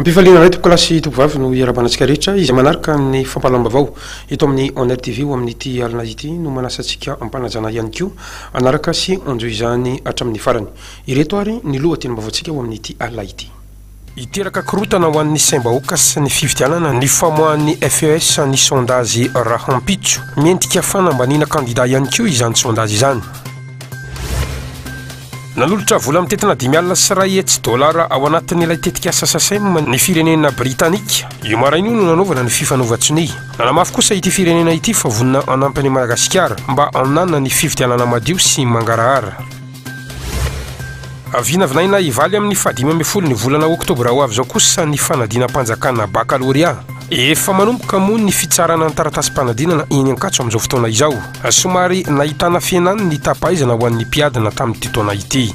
Ampifaliana iray tompokolahy sy tompovavy no iarahabana antsika rehetra izay manaraka ny fampahalalam-baovao eto amin'ny On Air TV ho amin'ity alina ity no manasa antsika am-panajana ihany koa hanaraka sy hanjohy izany hatramin'ny farany. Ireto ary ny lohatenim-baovaontsika ho amin'ity alina ity. Hiteraka korontana ho an'ny saim-bahoaka sy ny fifidianana ny famoahan'ny FES ny sondage rahampitso. Miendrika fanambaniana kandida ihany koa izany sondage izany. Nanolotra vola mitentina 550 dolara ao anatin'ilay tetikasa SACEM ny firenena britanika. Io maraina io no nanaovana ny fifanaovan-tsonia. Nanamafy kosa ity firenena ity fa vonona hanampy an'i Madagasikara mba hanana ny fifidianana madio sy mangarahara. Vinavinaina hivaly amin'ny fahadimy ambin'ny folo ny volana oktobra ho avy izao kosa ny fanadinam-panjakana bakalorea. Efa manomboka moa ny fitsarana ny taratasim-panadinana eny Ankatso amin'izao fotoana izao. Somary nahitana fihenany ny taham-pahaizana ho an'ny mpiadina tamin'ity taona ity.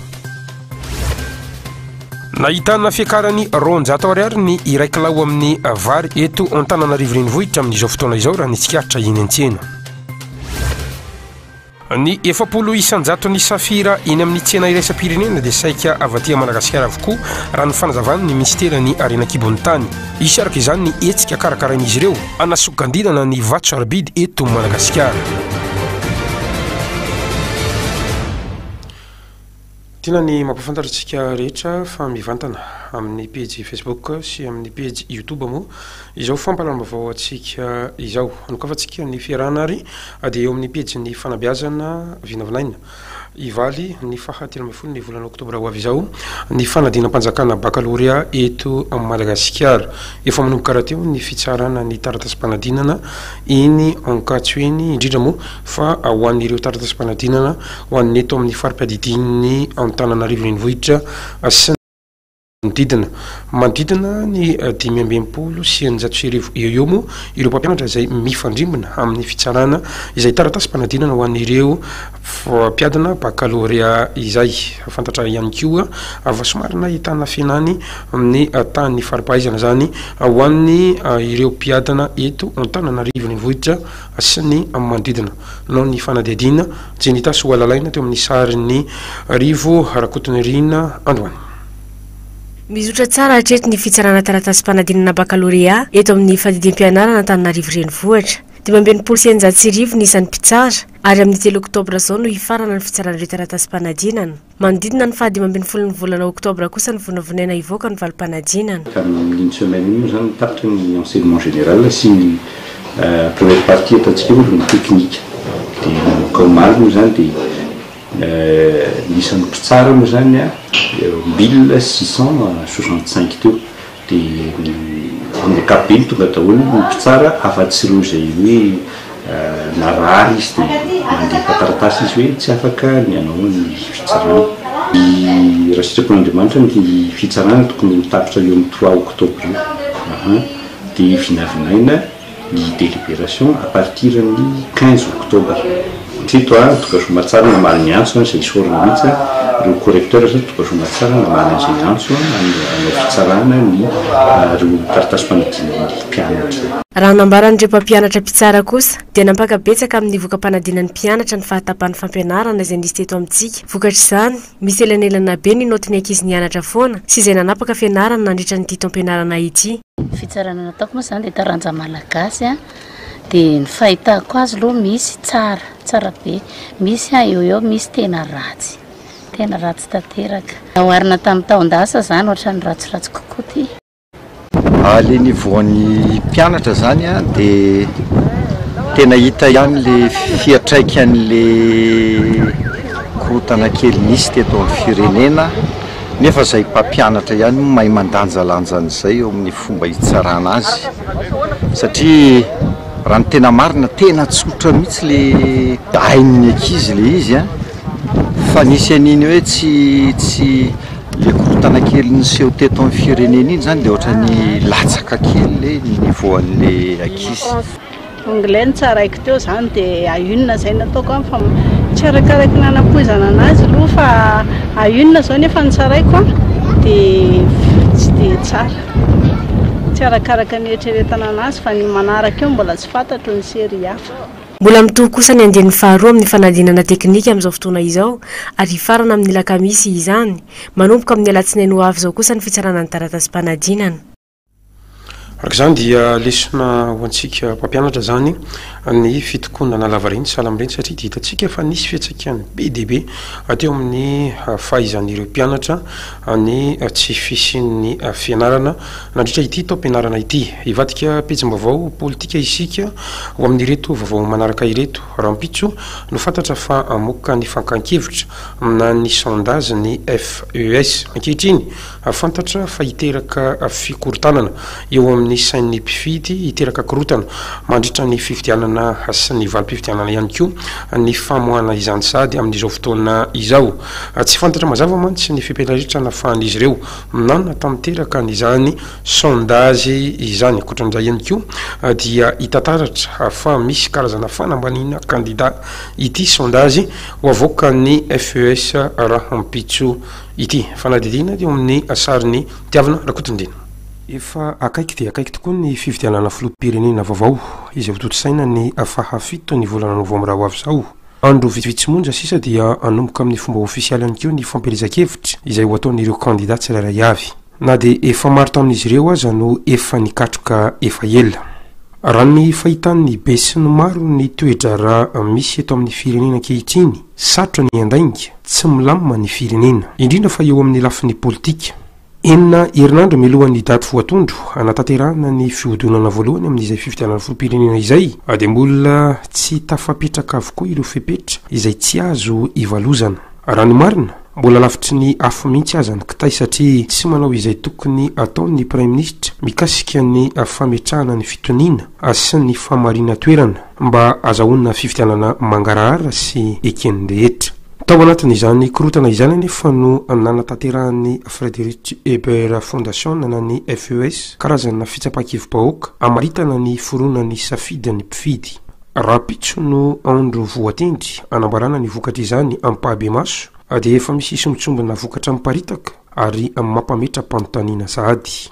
Nahitana fiakarany 200 ariary ny iray kilao amin'ny vary eto Antananarivo Renivohitra amin'izao fotoana izao raha ny tsikaritra eny an-tsena. Ny 40 isan-jaton'ny safira eny amin'ny tsena iraisam-pirenena dia saika avy aty Madagasikara avokoa raha ny fanazavan'ny minisiteran'ny harena an-kibon'ny tany. Hisy araka izany ny hetsika karakarain'izy ireo hanasokandinana ny vato sarobidy eto Madagasikara. Tiana ny mampahafantatra antsika rehetra fa mivantana amin'ny pejy Facebook sy amin'ny pejy YouTube moa izao fampahalalam-baovao antsika izao. Anokafantsika ny fiarahana ary dia eo amin'ny pejin'ny fanabeazana vinavinaina hivaly ny faha 13 ny volana oktobra ho avy izao ny fanadinam-panjakana bakalorea eto Madagasikara. Efa manomboka rahateo ny fitsarana ny taratasim-panadinana eny Ankatso eny, indrindra moa fa ho an'ireo taratasim-panadinana ho an'ny eto amin'ny fari-piadidian'ny Antananarivo Renivohitra sy ny manodidina. Manodidina ny 1665 eo eo moa ireo mpampianatra izay mifandrimbona amin'ny fitsarana izay taratasim-panadinana ho an'ireo mpiadina bakalorea izay. Fantatra ihany koa fa somary nahitana fihenany amin'ny tahan'ny fari-pahaizana izany ho an'ny ireo mpiadina eto Antananarivo Renivohitra sy ny manodidina. Nanao ny fanadihadiana Jenita Soalalaina teo amin'ny sarin'i Rivo Rakotonirina androany. Mizotra tsara hatreto ny fitsarana taratasim-panadinana bakalorea eto amin'ny fadidiam-pianarana Antananarivo Renivohitra. 1665 ny isan'ny mpitsara ary amin'ny 3 oktobra izao no hifarana ny fitsarana ireo taratasim-panadinana. Manodidina ny faha 15 ny volana oktobra kosa ny vonavonaina hivoaka ny valim-panadinana. Tamin'iny semaine iny moa izany tapitra ny enseignement général sy ny première partie ataontsika hoe ny technique. Dia nanomboka omaly moa izany dia ny isan'ny mpitsara moa izany 1665 teo. Dia amin'ny ankapobeny tonga daholo ny mpitsara afa-tsy ireo izay hoe narary izy dia mandefa taratasy izy hoe tsy afaka ny hanao ny fitsarana. Raha sitrapon'Andriamanitra ny fitsarana tokony ho tapitra eo amin'ny trois octobre eo. Aha. Dia vinavinaina. ny délibération à partir ny 15 octobre. Hatreto a, tonga soamatsara namaly ny antso izay isaorana mihitsy ireo correcteurs zany tonga soamatsara namaly an'izay antso hanao fitsarana ny ireo taratasim-panadinan'ny mpianatra. Raha nambaran'ireo mpampianatra mpitsara kosa dia nampaka betsaka amin'ny voka-panadinan'ny mpianatra ny fahatapahan'ny fampianarana izay nisy teto amintsika. Vokatr'izany, misy elanelana be ny naotin'ny ankizy nianatra foana sy izay nanapaka fianarana nandritra an'ity taom-pianarana ity. Ny fitsarana nataoko moa izany dia taranja malagasy a, dia ny fahitako azy aloha misy tsara, tsara be, misy a eo eo misy tena ratsy, tena ratsy tanteraka. Raha oharina tamin'ny taon-dasa izany ohatran'ny ratsiratsy kokoa ity. Le niveau an'ny mpianatra zany a de tena hita ihany le fiantraikan'le korontana kely nisy teto amin'ny firenena. Nefa izay mpampianatra ihany moa mahay mandanjalanja an'izay eo amin'ny fomba hitsarana azy satria raha ny tena marina tena tsotra mihitsy le hain'ny ankizy le izy an, fa nisy an'iny hoe tsy tsy le korontana kely niseho teto amin'ny firenena iny zany de ohatran'ny latsaka kely le niveau an'le ankizy. Anglais no tsaraiko teo zany de à une zay nataoko an fa tsy arakaraky nanampoizana anazy aloha fa à une zao nefa no tsaraiko an de tsy de tsara tsy arakaraka ny eritreretana anazy fa ny manaraka eo mbola tsy fantatro ny série hafa. Mbola mitohy kosa ny andiany faharoa amin'ny fanadinana teknika amin'izao fotoana izao ary hifarana amin'ny alakamisy izany. Manomboka amin'ny alatsinainy ho avy izao kosa ny fitsarana ny taratasim-panadinana. Araka izany dia lesona ho antsika mpampianatra izany ny fitokonana lavareny sahala amin'ireny satria dia hitantsika fa nisy fiantraikany be dia be teo amin'ny fahaizan'ireo mpianatra ny tsy fisian'ny fianarana nandritra ity taom-pianarana ity. Hivadika pejim-baovao politika isika ho amin'ireto vaovao manaraka ireto. Rahampitso no fantatra fa hamoaka ny fankan-kevitra na ny sondage ny FES. Ankehitriny, Fantatra fa hiteraka fikorontanana eo amin'ny sain'ny mpifidy, hiteraka korontana mandritra ny fifidianana sy ny valim-pifidianana ihany koa ny famoahana izany sahady amin'izao fotoana izao. Tsy fantatra mazava mantsy ny fepetra rehetra nafahan'izy ireo nanatanteraka an'izany sondage izany. Ankoatran'izay ihany koa dia hita taratra fa misy karazana fanambaniana kandida ity sondage ho avoakan'ny FES rahampitso Ity fanadihadiana eo amin'ny sarin'i Tiavina Rakotondriana. Efa akaiky dia akaiky tokoa ny fifidianana filoham-pirenena vaovao, izay hotontosaina ny fahafito ny volana novambra ho avy izao. Andro vitsivitsy monja sisa dia hanomboka amin'ny fomba ofisialy ihany koa ny fampielezan-kevitra izay ho ataon'ireo kandida tsirairay avy. Na dia efa maro tamin'izy ireo aza no efa nikatroka efa ela. Raha ny fahitan'ny besinimaro ny toe-draharaha misy eto amin'ny firenena ankehitriny, sarotra ny handainga, tsy milamina ny firenena. Indrindra fa eo amin'ny lafiny politika. Enina herinandro mialohan'ny daty voatondro hanatanterahana ny fihodinana voalohany amin'izay fifidianana filoham-pirenena izay dia mbola tsy tafapetraka avokoa ireo fepetra izay tsy azo ivalozana. Raha ny marina, mbola lavitry ny afo mihitsy aza ny kitay satria tsy manao izay tokony ataony ny Praiminisitra mikasika ny fametrahana ny fitoniana sy ny fahamarinan-toerana mba azahoana fifidianana mangarahara sy eken'ny rehetra. Tao anatin'izany korontana izany anefa no nanatanterahan'ny Friedrich Ebert Foundation na ny FES karazana fitsapan-kevi-bahoaka hamaritana ny fironan'ny safidin'ny mpifidy. Rahampitso no andro voatendry hanambarana ny vokatr'izany ampahibemaso dia efa misy sombintsombina vokatra miparitaka ary mampametra-panontaniana sahady.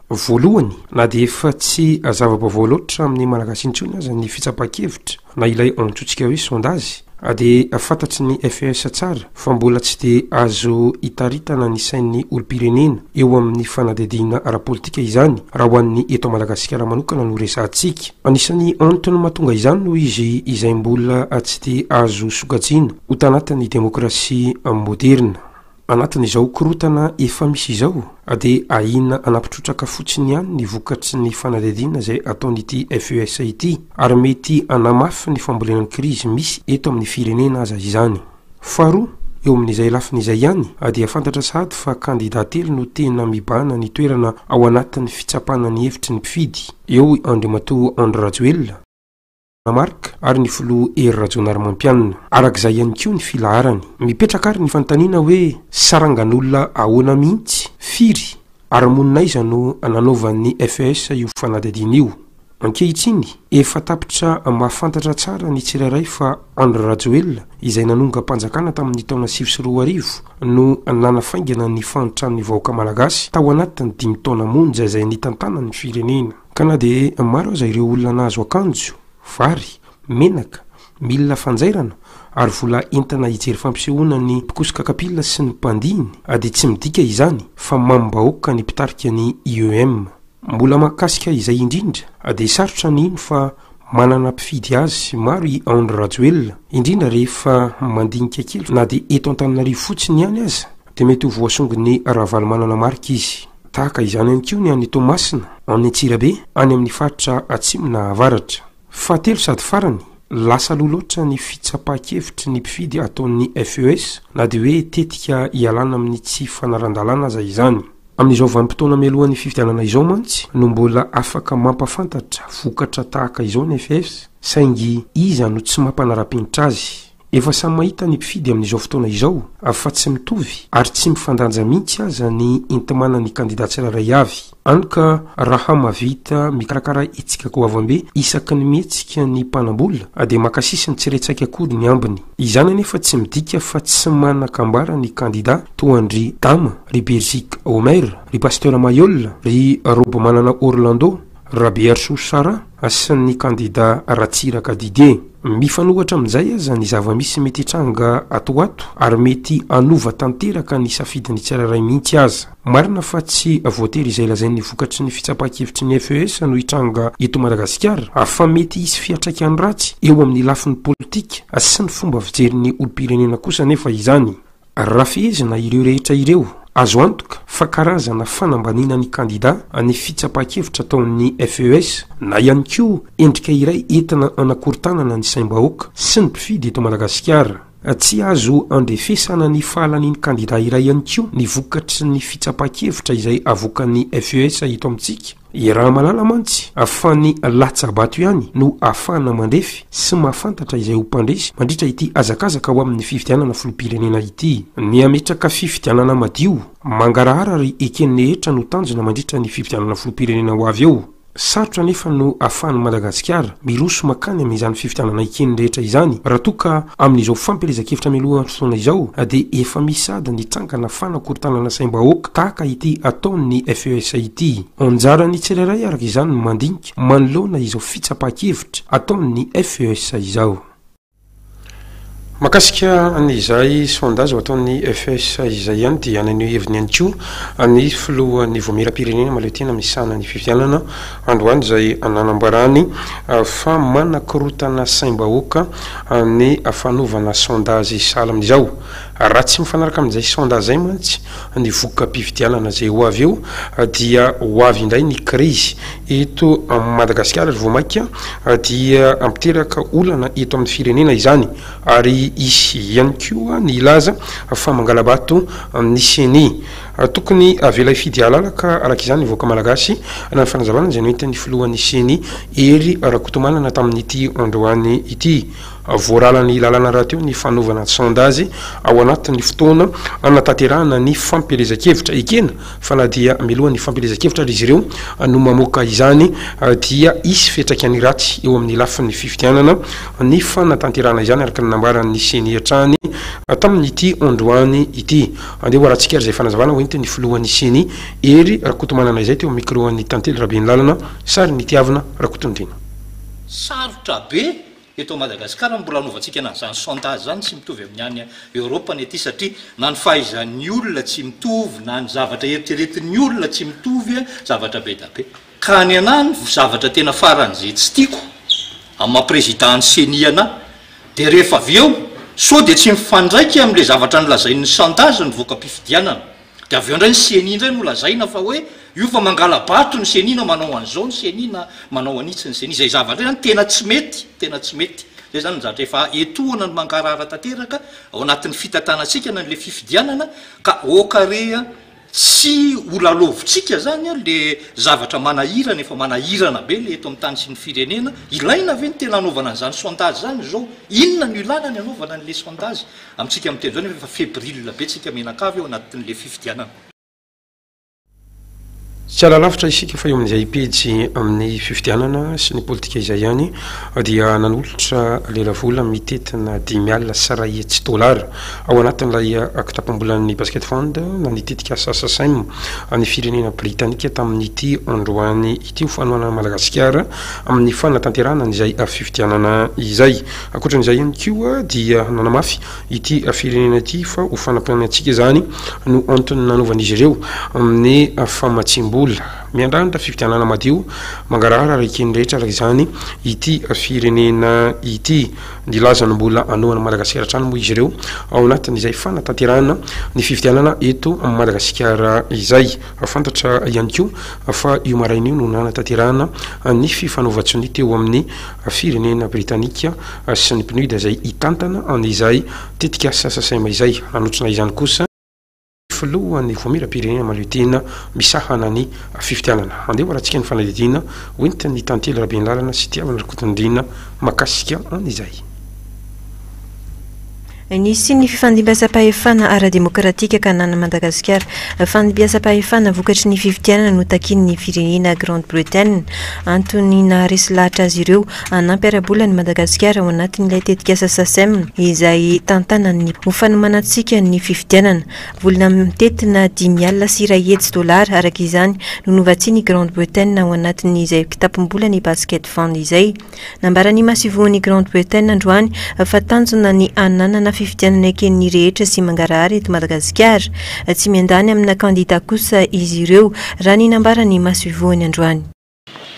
Voalohany, na dia efa tsy zava-baovao loatra amin'ny Malagasy intsony aza ny fitsapan-kevitra na ilay antsointsika hoe sondage dia fantatry ny FES tsara fa mbola tsy dia azo itaritana ny sain'ny olom-pirenena eo amin'ny fanadihadiana ara-politika izany raha ho an'ny eto Madagasikara manokana no resahantsika. Anisan'ny antony mahatonga izany noho izy izay mbola tsy dia azo sokajiana ho tanatin'ny demokrasia moderina. Anatin'izao korontana efa misy izao dia ahiana hanampy-trotraka fotsiny ihany ny vokatry ny fanadihadiana izay ataon'ity FES ity ary mety hanamafy ny fambolena ny krizy misy eto amin'ny firenena aza izany. Faharoa, eo amin'izay lafiny izay ihany dia fantatra sahady fa kandida telo no tena mibahana ny toerana ao anatin'ny fitsapana ny hevitry ny mpifidy, eo i Andriamatoa Andry Rajoelina, Marc ary ny filoha Hery Rajaonarimampianina. Araka izay ihany koa ny filaharany. Mipetraka ary ny fanontaniana hoe sarangan'olona ahoana mihitsy, firy ary monina aiza no nanaovan'ny FES io fanadihadiana io? Ankehitriny, efa tapitra mahafantatra tsara ny tsirairay fa Andry Rajoelina, izay nanongam-panjakana tamin'ny taona 2009 no nanafaingana ny fahantran'ny vahoaka malagasy tao anatin'ny dimy taona monja izay nitantanany ny firenena. Ka na dia maro aza ireo olona nahazo akanjo, vary, menaka, milina fanjairana ary vola entina hijery fampisehoana ny mpikosoka kapila sy ny mpandihiny dia tsy midika izany fa mamim-bahoaka ny mpitarika ny IEM. Mbola mahakasika izay indrindra dia sarotra ny hino fa manana mpifidy azy maro i Andry Rajoelina, indrindra rehefa mandinika kely na dia eto Antananarivo fotsiny ihany aza dia mety ho voasongon'i Ravalomanana Marc izy. Tahaka izany ihany koa ny any Toamasina, any Antsirabe, any amin'ny faritra atsimo na avaratra. Fahatelo sady farany, lasa aloha loatra ny fitsapan-kevitry ny mpifidy ataon'ny FES na dia hoe tetika hialana amin'ny tsy fanaran-dalàna aza izany. Amin'izao vanim-potoana mialohan'ny fifidianana izao mantsy no mbola afaka mampafantatra vokatra tahaka izao ny FES saingy iza no tsy mampanara-penitra azy? Efa samy mahita ny mpifidy amin'izao fotoana izao fa tsy mitovy ary tsy mifandanja mihitsy aza ny enti-manan'ny kandida tsirairay avy. Any ka raha mahavita mikarakara hetsika goavambe isaky ny mihetsika ny mpanam-bola dia maka sisiny tsy re tsaika akory ny ambiny. Izany anefa tsy midika fa tsy manan-kambara ny kandida toa an-dry Dama, ry Beriziky Omer, ry Pasteur Mailhol, ry Robimanana Orlando, Rabearisoa Sarah sy ny kandida Ratsiraka Didier. Mifanohitra amin'izay aza ny zava-misy mety hitranga ato ho ato ary mety hanova tanteraka ny safidin'ny tsirairay mihitsy aza. Marina fa tsy voatery izay lazain'ny vokatry ny fitsapan-kevitry ny FES no hitranga eto Madagasikara fa mety hisy fiantraikany ratsy eo amin'ny lafiny politika sy ny fomba fijerin'ny olom-pirenena kosa anefa izany. Raha fehezina ireo rehetra ireo, azo antoka fa karazana fanambaniana ny kandida ny fitsapan-kevitra ataon'ny FES, na ihany koa endrika iray entina hanakorontanana ny saim-bahoaka sy ny mpifidy eto Madagasikara. Tsy azo andrefesana ny fahalanian'ny kandida iray ihany koa ny vokatry ny fitsapan-kevitra izay avoakan'ny FES eto amintsika. Iaraha-mahalala mantsy fa ny latsa-bato ihany no ahafahana mandrefy sy mahafantatra izay ho mpandresy mandritra ity hazakazaka ho amin'ny fifidianana filoham-pirenena ity. Ny hametraka fifidianana madio, mangarahara ary eken'ny rehetra no tanjona mandritra ny fifidianana filoham-pirenena ho avy eo. Sarotra anefa no ahafahan'i Madagasikara miroso mankany amin'izany fifidianana eken'ny rehetra izany raha toa ka amin'izao fampielezan-kevitra mialoha fotoana izao dia efa misy sady ny trangana fanakorontanana saim-bahoaka tahaka ity ataon'ny FES ity. Anjaran'ny tsirairay araka izany ny mandinika manoloana izao fitsapan-kevitra ataon'ny FES izao. Mahakasika an'izay sondage ho ataon'ny FES izay ihany dia naneho heviny ihany koa ny filohan'ny Vaomieram-pirenena mahaleo tena misahana ny fifidianana androany izay nanambarany fa manakorontana saim-bahoaka ny fanaovana sondage sahala amin'izao. Raha tsy mifanaraka amin'izay sondage izay mantsy ny voka-pifidianana izay ho avy eo dia ho avy indray ny krizy eto Madagasikara ary vao mainka dia hampiteraka olana eto amin'ny firenena izany ary hisy ihany koa ny hilaza fa mangala-bato ny ceni. Tokony avela hifidy halalaka araka izany ny vahoaka malagasy raha ny fanazavana izay noentin'ny filohan'ny ceni Hery Rakotomanana tamin'ity androany ity. Voararan'ny lalàna rahateo ny fanaovana sondage ao anatin'ny fotoana hanatanterahana ny fampielezan-kevitra. Ekena fa na dia mialohan'ny fampielezan-kevitra ary izy ireo no mamoaka izany dia hisy fiantraikany ratsy eo amin'ny lafiny fifidianana ny fanatanterahana izany araka ny nambaran'ny Ceni hatrany tamin'ity androany ity. Andeha ho arahantsika ary izay fanazavana hoentin'ny filohan'ny Ceni Hery Rakotomanana izay teo amin'ny micro-n'ny Tantely Rabenilalana, sary Nitiavina Rakotondriana. Sarotra be Eto Madagasikara no mbola anaovantsika an'izany sondage izany tsy mitovy amin'ny any Europe ny aty satria na ny fahaizan'ny olona tsy mitovy na ny zavatra eritreretin'ny olona tsy mitovy zavatra be da be. Ka ny anah ny zavatra tena faran'izay tsy tiako amin'ny maha président ny ceni anah dia rehefa avy eo sao dia tsy mifandraika amin'ilay zavatra nolazain'ny sondage ny voka-pifidianana. Dia avy eo indray ny ceni indray no lazaina fa hoe io fa mangala-bato ny ceni na manao an'izao ny ceni na manao an'itsy ny ceni. Izay zavatra izay zany tena tsy mety, tena tsy mety. Izay zany ny zavatra efa etoana ny mangarahara tanteraka ao anatin'ny fitantanantsika na an'ilay fifidianana ka aoka re a, tsy ho lalaovintsika zany le zavatra manahirana, efa manahirana be le eto amin'ny tany sy ny firenena. Ilaina ve ny tena hanaovana an'izany sondage izany izao? Inona no ilana ny hanaovana an'ilay sondage? Amintsika miteny izao nefa efa febrile be tsika mianakavy ao anatin'le fifidianana. Tsy hiala lavitra isika fa eo amin'izay pejy amin'ny fifidianana sy ny politika izay ihany dia nanolotra lelavola mitentina 105 dolara ao anatin'ilay kitapom-bolan'ny Basket Fund na ny tetikasa Sacem ny firenena britanika tamin'ity androany ity ho fanohanana an'i Madagasikara amin'ny fanatanterahana an'izay fifidianana izay. Ankoatran'izay ihany koa dia nanamafy ity firenena ity fa ho fanampiana antsika izany no antony nanaovan'izy ireo ny famatsiam-bola. Miandrandra fifidianana madio, mangarahara ary eken'ny rehetra araka izany ity firenena ity. Nilaza ny mbola hanohana an'i Madagasikara hatrany moa izy ireo ao anatin'izay fanatanterahana ny fifidianana eto Madagasikara izay. Fantatra ihany koa fa io maraina io no nanatanterahana ny fifanaovan-tsonia teo amin'ny firenena Britanika sy ny PNUD izay hitantana an'izay tetikasa Sasem izay. Nanotrona izany kosa ny filohan'ny Voamieram-pirenena Mahaleo-tena misahana ny fifidianana. Andeha ho arahantsika ny fanadihadiana hoentin'ny Tantely Rabenilalana sy Tiavina Rakotonirina mahakasika an'izay. Nisy ny fifandimbiasam-pahefana ara-demokratika ka nanan'i Madagasikara fandimbiasam-pahefana vokatry ny fifidianana notakian'ny firenena Grande Bretagne. Antony naharesy lahatra azy ireo hanampy ara-bola an'i Madagasikara ao anatin'ilay tetikasa Sacem izay tantanany ho fanomanantsika ny fifidianana. Vola mitentina 125 dolara araka izany no novatsian'i Grande Bretagne ao anatin'izay kitapom-bola ny Basket Fund izay. Nambaran'ny masoivohon'i Grande Bretagne androany fa tanjona ny hananana fifidianana eken'ny rehetra sy mangarahara eto Madagasikara. Tsy miandany amina kandida kosa izy ireo, raha ny nambaran'ny masoivohony androany.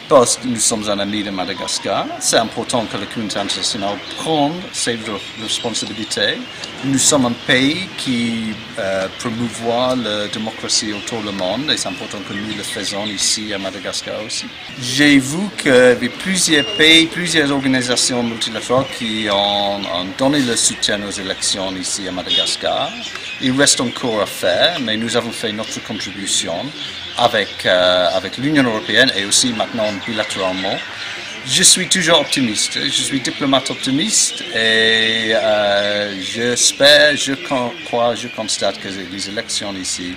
Parce que nous sommes un ami de Madagascar, c'est important que la communauté internationale prenne ses responsabilités. Nous sommes un pays qui promouvoit la démocratie autour du monde et c'est important que nous le faisons ici à Madagascar aussi. J'ai vu qu'il y avait plusieurs pays, plusieurs organisations multilatérales qui ont, ont donné le soutien aux élections ici à Madagascar. Il reste encore à faire, mais nous avons fait notre contribution avec, euh, avec l'Union européenne et aussi maintenant bilatéralement. Je suis toujours optimiste, je suis diplomate optimiste et euh, j'espère, je crois, je constate que les élections ici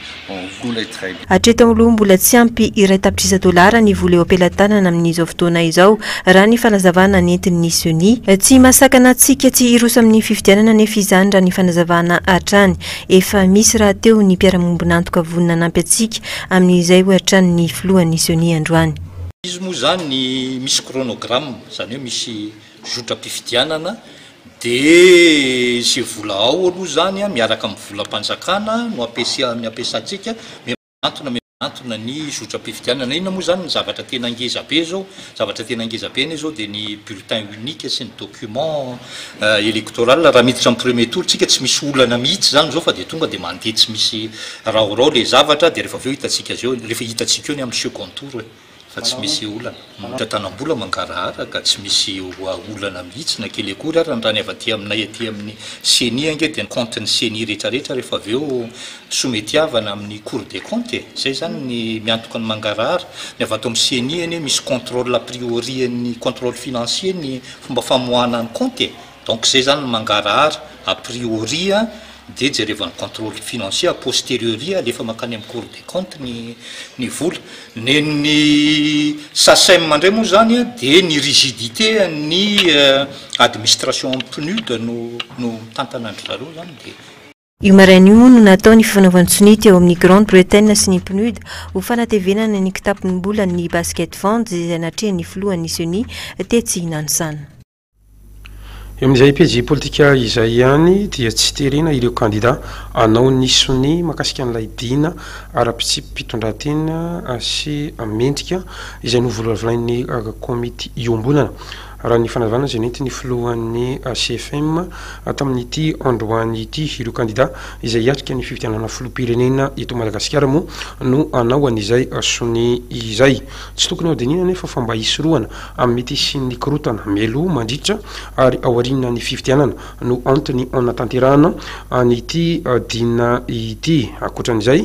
Hatreto aloha mbola tsy ampy iray tapitrisa dolara ny vola eo am-pelatanana amin'izao fotoana izao, raha ny fanazavana nentin'ny Ceni. Tsy mahasakana antsika tsy hiroso amin'ny fifidianana anefa izany raha ny fanazavana hatrany. Efa misy rahateo ny mpiara-mombon'antoka vonona hanampy antsika amin'izay, hoy hatrany ny filohan'ny Ceni androany. Izy moa izany misy chronogramme, izany hoe misy zotram-pifidianana Dia izay vola ao aloha izany miaraka amin'ny volam-panjakana no ampiasa ny ampiasantsika miantona miantona ny zotram-pifidianana. Inona moa izany ny zavatra tena ngeza be izao? Zavatra tena ngeza be anie izao dia ny bulletin unique sy ny document électoral. Raha miditra amin'ny premier tour tsika tsy misy olana mihitsy izany izao fa dia tonga dia mandeha tsy misy raorao ilay zavatra dia rehefa avy eo hitantsika azy eo, rehefa hitantsika eo ny amin'ny second tour e. Fa tsy misy olana. Tantanam-bola mangarahara ka tsy misy olana mihitsy na kely akory ary raha ny avy aty aminay aty amin'ny ceni ange dia ny compte-n'ny ceni rehetrarehetra rehefa avy eo sometiavana amin'ny cour des comptes e! Zay zany ny miantoka ny mangarahara. Ny avy ato amin'ny ceni anie misy contrôle a priori an'ny contrôle financier ny fomba famoahana ny compte e! Donc zay zany ny mangarahara a priori dia jerevan'ny contrôle financier a posteriori alefa mankany amin'ny cour des comptes ny ny vola. Nen'ny Sacem indray moa zany dia ny rigidité an'ny administration PNUD no no mitantana an-dry zareo zany dia. Io maraina io moa no natao ny fifanaovan-tsonia teo amin'ny Grande Bretagne sy ny PNUD ho fanatevenana ny kitapom-bolan'ny Basket Fund izay natrehin'ny filohan'ny Ceni tetsy Nanisana. Eo amin'izay pejy politika izay ihany dia tsy terena ireo kandida hanao ny sonia mahakasika an'ilay dina ara-pitsipi-pitondran-tena sy mendrika izay novolavolain'ny komity iombonana, raha ny fanazavana izay nentin'ny filohan'ny CFM tamin'ity androany ity. Ireo kandida izay hiatrika ny fifidianana filoham-pirenena eto Madagasikara moa no hanao an'izay sonia izay. Tsy tokony hodinihina anefa fa mba hisorohana amin'ny mety hisian'ny korontana mialoha, mandritra ary aorian'ny fifidianana no antony hanatanterahana an'ity dina ity. Ankoatran'izay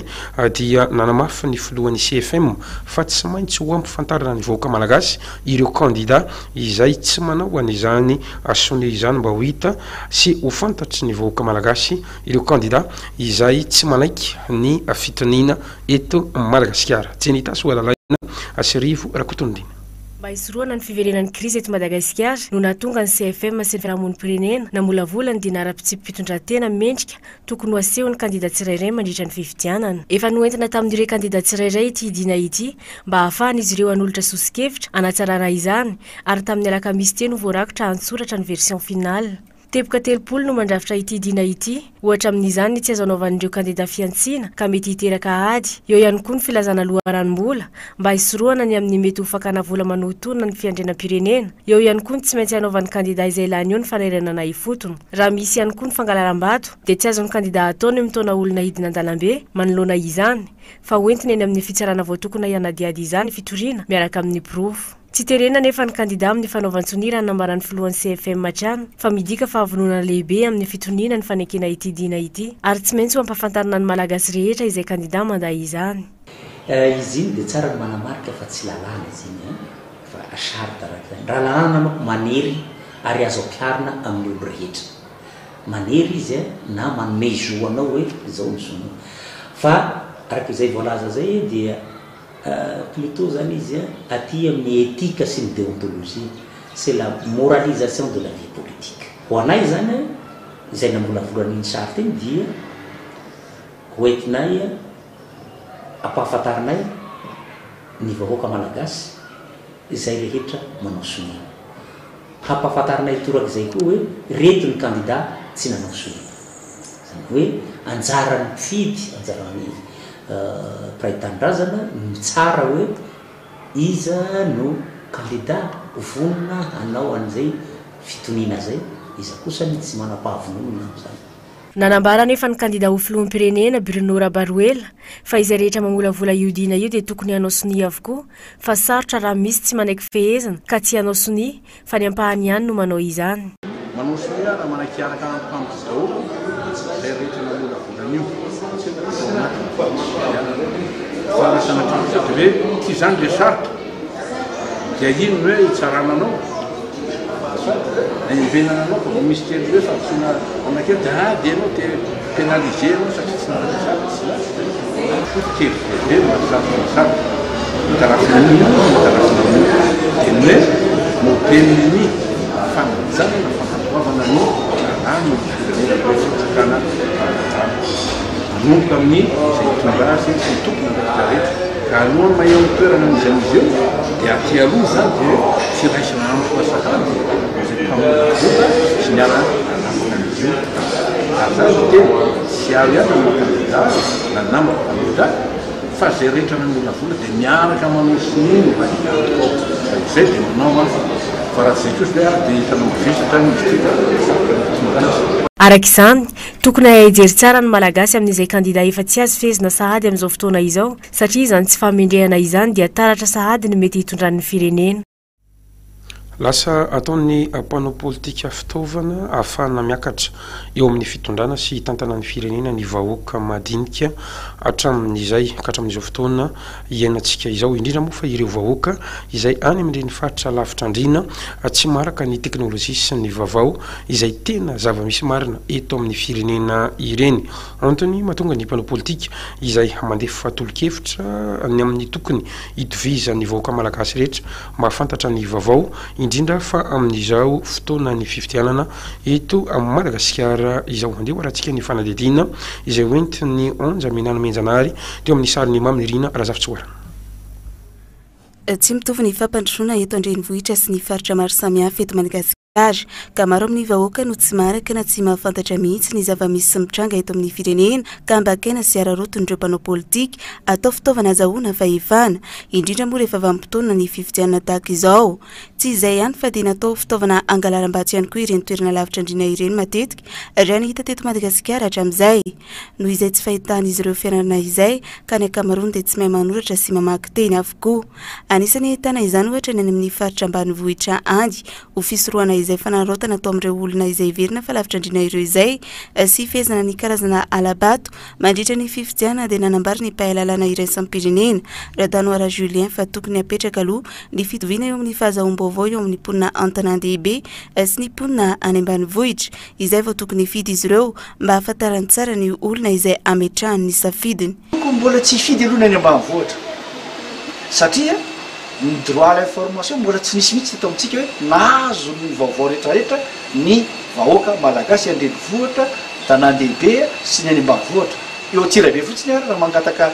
dia nanamafy ny filohan'ny CFM fa tsy maintsy ho ampifantarina ny vahoaka malagasy ireo kandida izay tsy manao an'izany sonia izany mba ho hita sy ho fantatry ny vahoaka malagasy ireo kandida izay tsy manaiky ny fitoniana eto Madagasikara. Jenita Soalalaina sy Rivo Rakotonindina. Mba hisorohana ny fiverenan'ny krizy eto Madagasikara no nahatonga ny CFM sy ny fiarahamonim-pirenena namolavola ny dina ara-pitsipi-pitondran-tena mendrika tokony ho asehon'ny kandida tsirairay mandritra ny fifidianana. Efa noentina tamin'ireo kandida tsirairay ity dina ity mba hahafahan'izy ireo hanolotra soso-kevitra hanatsarana izany ary tamin'ny alakamisy teo no voarakitra an-tsoratra ny version finale. Teboka 30 no mandrafitra ity dina ity. Ohatra amin'izany ny tsy azo anaovan'ireo kandida fihantsiana ka mety hiteraka ady. Eo ihany koa ny filazana loharanom-bola mba hisorohana ny amin'ny mety ho fakana vola manohintohina ny fiandrianam-pirenena. Eo ihany koa ny tsy maintsy hanaovan'ny kandida izay lany eo ny fanarenana ifotony. Raha misy ihany koa ny fangalaram-bato dia tsy azon'ny kandida atao ny mitaona olona hidina an-dalambe manoloana izany fa hoentiny eny amin'ny fitsarana voatokona hanadihady izany ny fitoriana miaraka amin'ny porofo. Tsy terena anefa ny kandida amin'ny fanaovan-tsonia raha ny nambaran'ny filohan'ny CFM hatrany fa midika fahavononana lehibe amin'ny fitoniana ny fanekena ity dina ity ary tsy maintsy ho ampahafantarina ny Malagasy rehetra izay kandida mandà izany. Izy iny dia tsara ny manamarika fa tsy lalàna izy iny an, fa charte araka izany. Raha lalàna manko manery ary azo ampiharina amin'ny olo rehetra. manery izy a, na manome zo anao hoe izao ny zonao. Fa araka izay voalaza izay dia plutôt zany izy a aty amin'ny éthique sy ny déontologie, c'est la moralisation de la vie politique. Ho anay izany izay namolavola an'iny charte iny dia ho entinay ampahafantarinay ny vahoaka malagasy izay rehetra manao sonia. Hampahafantarinay torak'izay koa hoe reto ny kandida tsy nanao sonia. Izany hoe anjaran'ny mpifidy, anjaran'ny mpiray tanindrazana ny mitsara hoe iza no kandida vonona hanao an'izay fitoniana izay, iza kosa ny tsy manam-pahavononana amin'izany. Nanambara anefa ny kandida ho filoham-pirenena, Bruno Rabaroela, fa izay rehetra mamolavola io dina io dia tokony hanao sonia avokoa fa sarotra raha misy tsy manaiky fehezina ka tsy hanao sonia fa ny ampahany ihany no manao izany. Manao sonia raha manaiky hiaraka amiko daholo izay rehetra namolavola an'io tao anatin'ny fifidianana. Fa raha sanatria kosa dia hoe tsy izany ilay sarotra dia iny no hoe hitsarana anao. Ahenvenana anao fa vao misy kely hoe fahadisoana anakely dia ah dia ianao te pénaliser ianao satria tsy nanana sary tsy zany foto-kevitra lehibe mahasarotra ny sarotra mitarafina an'io mitarafina an'io dia ny hoe modelin'ny fanajana na fankatoavana ny lalàna ny firenena hoe fanjakana ara-dalàna manomboka amin'ny izay hitondra azy sy ny tompon'andraikitra rehetra ka alohan'ny maha eo amin'ny toerana misy an'izy eo dia aty aloha izany dia firaisana antoka sahady izay mpamolavola sy niara nanangona an'izy io. Ary izany dia tena tsy aho ihany no maha kandida na ny namako kandida fa izay rehetra namolavola dia miaraka manao sonia no raikitra antoka ao. Raha izay dia manao aho fa raha tsy izay kosa dia dia hitanao mavesatra any izy ity ka sarotra ny hitondra azy. Araka izany, tokony hahay hijery tsara ny Malagasy amin'izay kandida efa tsy azo fehezina sahady amin'izao fotoana izao satria izany tsy fahamendrehana izany dia taratra sahady ny mety hitondran'ny firenena. Lasa ataon'ny mpanao politika fitaovana ahafahana miakatra eo amin'ny fitondrana sy hitantana ny firenena ny vahoaka madinika hatramin'izay ka hatramin'izao fotoana iainantsika izao, indrindra moa fa ireo vahoaka izay any amin'ireny faritra lavitra andriana tsy maharaka ny teknolojia sy ny vaovao izay tena zava-misy marina eto amin'ny firenena ireny. Antony mahatonga ny mpanao politika izay mandefa tolo-kevitra ny amin'ny tokony hitovizan'ny vahoaka malagasy rehetra mahafantatra ny vaovao, indrindra fa amin'izao fotoanan'ny fifidianana eto Madagasikara izao. Andeha ho arahantsika ny fanadihadiana izay hoentin'i Onja Minanomenjanahary teo amin'ny sarin'i Mamy Nirina Razafintsoarana. Tsy mitovy ny fampandrosoana eto an-drenivohitra sy ny faritra maro samihafa eto Madagasikara. Ka maro amin'ny vahoaka no tsy maharaka na tsy mahafantatra mihitsy ny zava-misy sy mitranga eto amin'ny firenena ka ambakaina sy araraotin'ireo mpanao politika atao fitaovana azahoana fahefana, indrindra moa rehefa vanim-potoana ny fifidianana tahaka izao. Tsy izay ihany fa dia natao fitaovana hangalaram-bato ihany koa ireny toerana lavitra andriana ireny matetika raha ny hita teto Madagasikara hatramin'izay. Noho izay tsy fahitan'izy ireo fianarana izay ka ny ankamaroany dia tsy mahay manoratra sy mamaky teny avokoa. Anisan'ny ahitana izany ohatra ny any amin'ny faritra ambanivohitra any Ho fisorohana izay fanararaotana atao amin'ireo olona izay heverina fa lavitra andriana ireo izay sy hifehezana ny karazana hala-bato mandritra ny fifidianana dia nanambara ny mpahay lalàna iraisam-pirenena, Radanoara Julien fa tokony hapetraka aloha ny fitoviana eo amin'ny fahazahoam-baovao eo amin'ny mponina an-tanàn-dehibe sy ny mponina any ambanivohitra izay vao tokony hifidy izy ireo mba hahafantarany tsara ny olona izay hametrahany ny safidiny. Tokony mbola tsy hifidy aloha ny any ambanivohitra satria Ny droit à l'information mbola tsy nisy mihitsy teto amintsika hoe nahazo ny vaovao rehetrarehetra ny vahoaka malagasy an-drenivohitra, tanàn-dehibe sy ny any ambanivohitra. Eo Antsirabe fotsiny ary raha mangataka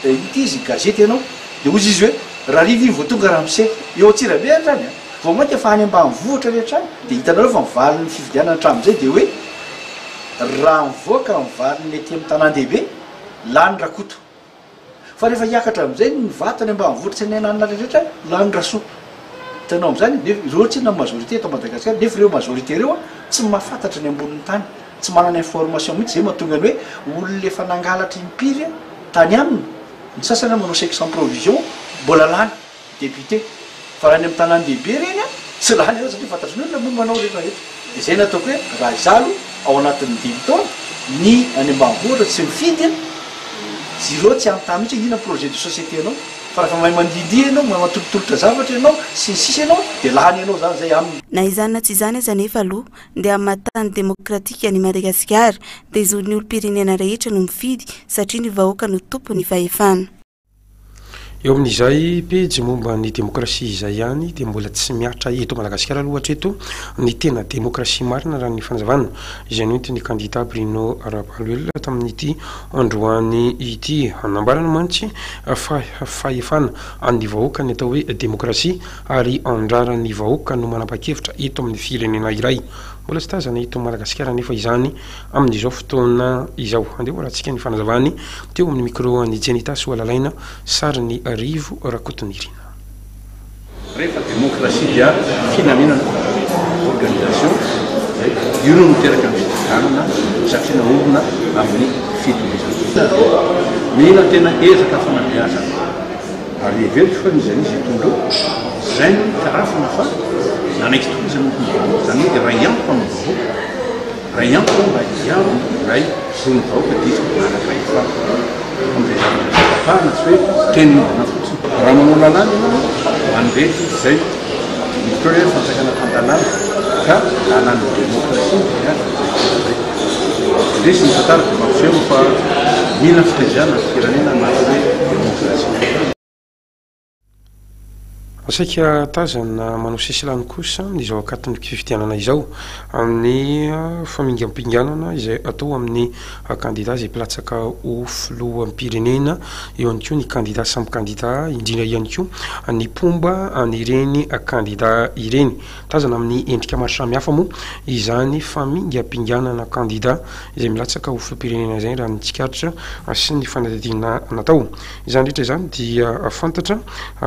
ity izy gazety ianao dia hozy izy hoe rahariva iny vao tonga ramose. Eo Antsirabe hatrany an! Vao mainka fa any ambanivohitra rehetra any dia hitanareo fa ny valin'ny fifidianana hatramin'izay dia hoe raha mivoaka ny valin'ny aty amin'ny tanàn-dehibe lany Rakoto. Fa rehefa hiakatra amin'izay ny vato any ambanivohitra sy any ananona rehetra lany Rasoa. Hitanao amin'izany? Nefa ireo tsinona ny majorité eto Madagasikara, nefa ireo majorité ireo tsy mahafantatra ny ambonin'ny tany, tsy manana information mihitsy, izay mahatonga ny hoe olona efa nangalatra impiry tany aminy, ny sasany manao chèque sans provision mbola lany. Député. Fa raha any amin'ny tanàn-dehibe ireny an, tsy lany ianao satria fantatry ny olona momba anao rehetra rehetra. Dia izay no ataoko hoe raha izaho aloha ao anatin'ny dimy taona, ny any ambanivohitra tsy mifidy an, zireo tsy hanontany mihitsy hoe inona ny projet de société anao. Fa rehefa mahay mandihindihy ianao, mahay matolotolotra zavatra ianao, sy ny sisa ianao, dia lany ianao izany izay aminy. Na izany na tsy izany aza anefa aloha dia amin'ny maha tany demokratika an'i Madagasikara dia zon'ny olom-pirenena rehetra no mifidy satria ny vahoaka no tompon'ny fahefana. Eo amin'izay pejy momba ny demokrasia izay ihany dia mbola tsy mihatra eto Madagasikara aloha hatreto ny tena demokrasia marina raha ny fanazavana izay noentin'ny kandida Bruno Rabaloelina tamin'ity androany ity. Nambarany mantsy fa fahefana an'ny vahoaka ny atao hoe demokrasia ary anjaran'ny vahoaka no manapa-kevitra eto amin'ny firenena iray. Mbola tsy tazana eto Madagasikara anefa izany amin'izao fotoana izao. Andeha hoarahantsika ny fanazavany teo amin'ny micro an'i Jenita Soalalaina, sarin'i Rivo Rakotonirina. Rehefa demokrasia dia filaminana, organisation, zay. Io no miteraka ny fifidianana satria naorina amin'ny fitovizana. Mila tena ezaka fanabeazana ary heveriko fa n'iza n'iza hitondra eo, zay no itarafana fa nanaiky tokoa izy hanompo ny vahoaka, zany hoe iray antoka amin'ny vahoaka. Ray antoka mba hiaro ilay zon'ny vahoaka dia izy manam-pahefana amin'izay zavatra izay tapahana tsy hoe teny ombana fotsiny. Raha manao lalàna ianao mandrefy izay midika hoe fanjakana tan-dalàna ka lalàn'ny demokrasia no fehazana izay fotoana izay. Indrisy ny tantara dia mampiseho fa mila fitaizana ny firenena anaty hoe demokrasia. Saika tazana manao sesilany kosa amin'izao akaton'ny fifidianana izao amin'ny famingampinganana izay atao amin'ny kandida izay mpilatsaka ho filoham-pirenena, eo ihany koa ny kandida samy kandida, indrindra ihany koa ny mpomba an'ireny kandida ireny. Tazana amin'ny endrika maro samihafa moa izany famingampinganana kandida izay milatsaka ho filoham-pirenena izay raha ny tsikaritra sy ny fanadihadiana natao. Izany rehetra izany dia fantatra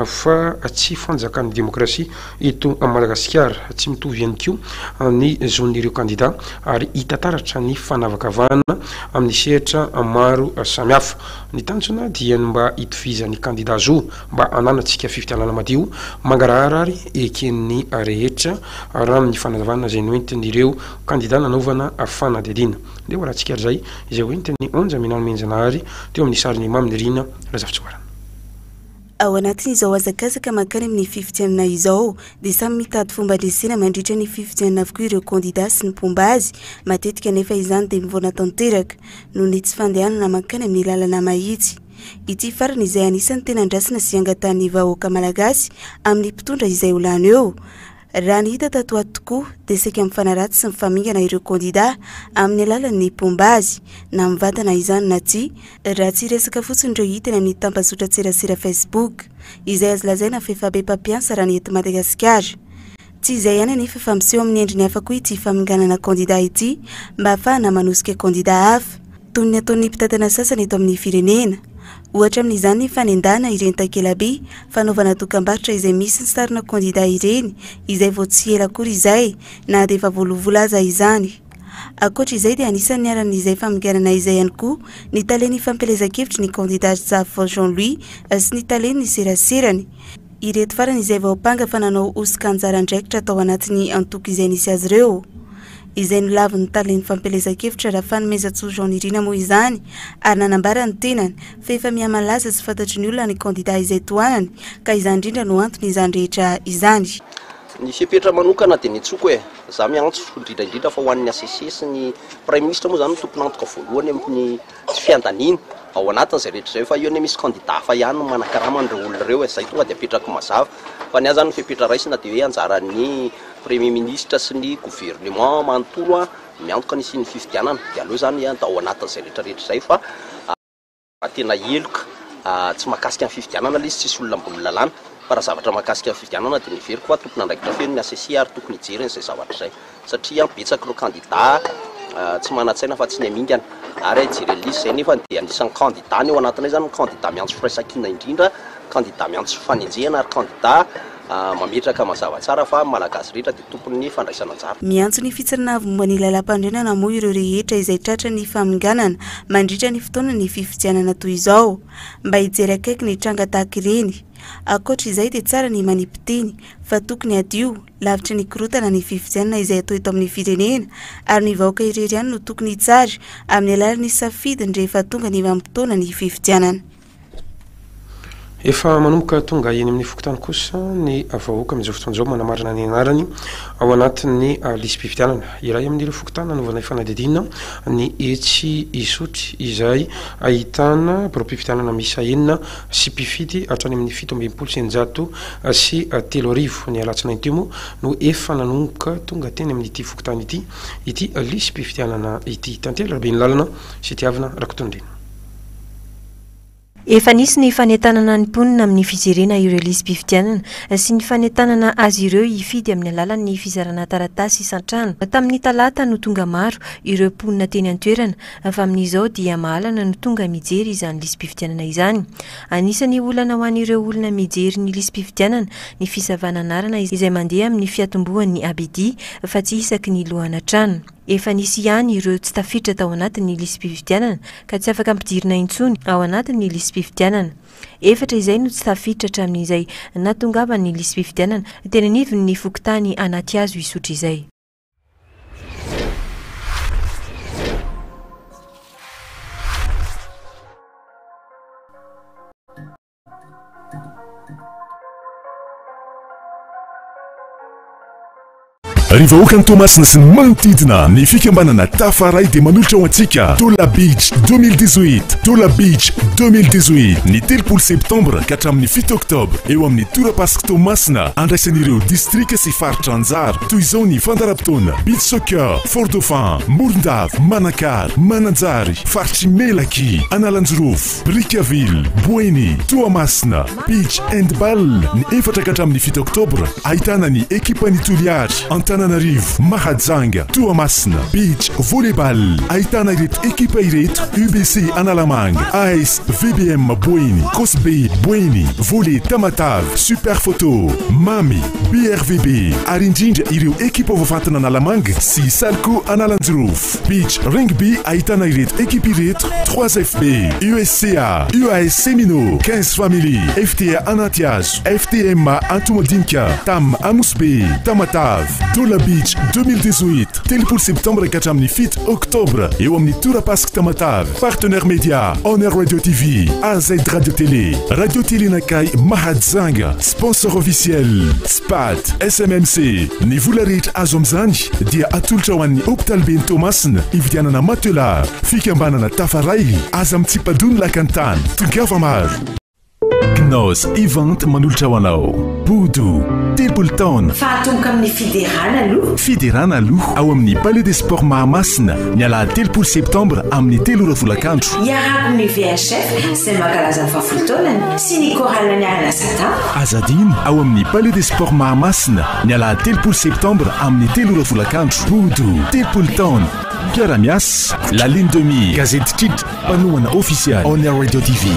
fa tsy fanjakan'ny demokrasia eto Madagasikara. Tsy mitovy ihany koa ny zon'ireo kandida ary hita taratra ny fanavakavahana amin'ny sehatra maro samihafa. Ny tanjona dia ny mba hitovizan'ny kandida zo mba hananantsika fifidianana madio, mangarahara ary eken'ny rehetra raha amin'ny fanazavana izay noentin'ireo kandida nanaovana fanadihadiana. Ndeha ho arahantsika ary izay izay ho entin'i Onja Minanomenjanahary teo amin'ny sarin'i Mamy Nirina Razafitsihoarana. Ao anatin'izao hazakazaka mankany amin'ny fifidianana izao dia samy mitady fomba handresena mandritra ny fifidianana avokoa ireo kandida sy ny mpomba azy. Matetika anefa izany dia mivoana tanteraka noho ny tsy fandehanana mankany amin'ny lalana mahitsy. Ity farany izay anisan'ny tena andrasana sy angatahan'ny vahoaka malagasy amin'ny mpitondra izay ho lany eo. Raha ny hita tato ho ato tokoa dia saika mifanaratsy sy mifamingana ireo kandida amin'ny alalan'ny mpomba azy, na mivantana izany na tsia, raha tsy hiresaka fotsiny ireo hita eny amin'ny tambazotran-tserasera Facebook, izay azo lazaina fa efa be mpampiasa raha ny eto Madagasikara. Tsy izay ihany anefa fa miseho amin'ny endriny hafa koa ity faminganana kandida ity mba hahafahana manosika kandida hafa. Toy ny ataon'ny mpitantana sasany eto amin'ny firenena. Ohatra amin'izany ny fanendahana ireny takelaby fanaovana dokambarotra izay misy ny sarina kandida ireny, izay vao tsy ela akory izay, na dia efa voaloa vola aza izany. Ankoatra izay dia anisan'ny niharan'izay faminganana izay ihany koa ny talen'ny fampielezan-kevitry ny kandida Zafy Jean Louis sy ny talen'ny seraserany. Ireto farany izay voampanga fa nanao hosoka anjara andraikitra tao anatin'ny antoko izay nisy azy ireo. Izay nolavin'ny talen'ny fampielezan-kevitra Rafanomezantsoa Jean Nirina moa izany ary nanambara ny tenany fa efa mihamalaza sy fantatry ny olona ny kandida izay tohanany ka izany indrindra no antony izany rehetra izany. Ny fepetra manokana dia nitsoko e! Za miantso indrindra indrindra fa ho an'ny HCC sy ny Praiminisitra moa zany no tompon'antoka voalohany amin'ny tsy fiandaniana ao anatin'izay rehetra izay fa io anie misy candidat hafa ihany no manakarama an'ireo olona ireo e, izay tonga dia apetrako mazava fa ny ahy zany ny fepetra raisina dia hoe anjaran'ny premier ministre sy ny gouvernement manontolo miantoka ny hisian'ny fifidianana dia aleo zany ao anatin'izay rehetra rehetra izay fa raha tena heloka tsy mahakasika ny fifidianana ilay izy tsisy olona ambony lalàna fa raha zavatra mahakasika ny fifidianana dia neveriko fa tompon'andraikitra feno ny HCC ary tokony hijery an'izay zavatra izay. Satria betsaka ireo kandida tsy manan-tsaina fa tsy ny hamingana. Ary hijery an'i Lisy izay nefa dia anisan'ny kandida ny ao anatinay izany ny kandida miantso firaisankina indrindra, kandida miantso fanenjehana ary kandida mametraka mazava tsara fa ny Malagasy rehetra dia tompon'ny fandraisana anjara. Miantso ny fitsarana avo momba ny lalàmpanorenana moa ireo rehetra izay tratran'ny faminganana mandritra ny fotoanan'ny fifidianana toy izao mba hijery akaiky ny tranga tahaka ireny. Ankoatra izay dia tsara ny manipy teny fa tokony hadio lavitry ny korontana ny fifidianana izay atao eto amin'ny firenena ary ny vahoaka irery ihany no tokony hitsara amin'ny alalan'ny safidiny rehefa tonga ny vanim-potoana ny fifidianana. Efa manomboka tonga eny amin'ny fokontany kosa ny vahoaka amin'izao fotoana izao manamarina ny anarany ao anatin'ny lisi-pifidianana. Iray amin'ireo fokontany nanaovana fanadihadiana ny etsy Isotry izay ahitana biraom-pifidianana miisa enina sy mpifidy hatrany amin'ny 3667. Ny alatsinainy teo moa no efa nanomboka tonga teny amin'ity fokontany ity ity lisi-pifidianana ity. Tantely Rabenilalana sy Tiavina Rakotondriana. Efa nisy ny fanentanana ny mponina amin'ny fijerena ireo lisi-pifidianana sy ny fanentanana azy ireo hifidy amin'ny alalan'ny fizarana taratasy isan-trano. Tamin'ny talata no tonga maro ireo mponina teny an-toerana fa amin'izao dia mahalana no tonga mijery izany lisi-pifidianana izany. Anisan'ny olana ho an'ireo olona mijery ny lisi-pifidianana ny fisavana anarana izay mandeha amin'ny fiatombohan'ny abidia fa tsy isaky ny lohana trano. Efa nisy ihany ireo tsy tafiditra tao anatin'ny lisi-pifidianana ka tsy afaka ampidirina intsony ao anatin'ny lisi-pifidianana. Efatra izay no tsy tafiditra hatramin'izay nahatongavan'ny lisi-pifidianana teny anivon'ny fokontany Anatihazo Isotry izay. Ry vahoakan'i Toamasina sy ny manodidina, ny fikambanana Tafaray dia manolotra ho antsika Tola Beach 2018, Tola Beach 2018, ny 30 septambra ka hatramin'ny 7 oktobra eo amin'ny torapasiky Toamasina, andraisan'ireo distrika sy faritra anjara. Toy izao ny fandaharam-potoana, Beach Soccer, Fort Dauphin, Morondava, Manakara, Mananjary, Faritr'i Melaky, Analanjirofo. Brickaville, Boeny, Toamasina, Beach Handball, ny efatra ka hatramin'ny fito oktobra, ahitana ny ekipan'i Toliary, Antananarivo, Mahajanga, Toamasina, Beach Volleyball, ahitana ireto ekipa ireto, UBC Analamanga, AS VBM Boeny, Cosb Boeny, Volley Tamatave, Super Photo, Mamy, BRVB, ary indrindra ireo ekipa voafantina Analamanga sy Salco Analanjirofo. Beach Rugby ahitana ireto ekipa ireto, 3FB, USCA, UAS Semino, 15 Family, FTA Anatihazo, FTM Antohomadinika, Tam Anosibe, Tamatave, Tola Beach 2018, 30 septambra ka hatramin'ny 7 oktobra eo amin'ny Torapasik Tamatave. Partenaire média, Honor Radio TV, AZ Radio Télé, Radio Télé Nakay Mahajanga, sponsor officiel, Spat, SMMC. Ny vola rehetra azo amin'izany dia atolotra ho an'ny hopitaliben'i Toamasina hividianana matelas. Fikambanana Tafaray, aza mitsipa-doha ny lakan-tany, tongava maro. Gnoz Event manolotra ho anao Bodo, 30 taona. Fa atomboka amin'ny fiderana aloha. Fiderana aloha ao amin'ny Palais des Sports Mahamasina ny alahady 30 septambra amin'ny 3 ora folakandro. Iarahako amin'ny VHF izay mankalaza ny fahafolo taonany sy ny chorale Niarana Satan. Aza adino ao amin'ny Palais des Sports Mahamasina ny alahady 30 septambra amin'ny 3 ora folakandro. Bodo, 30 taona. Mpiara-miasa, La Ligne de Mire, Gazety Kitra, mpanohana ofisialy, On Air Radio TV.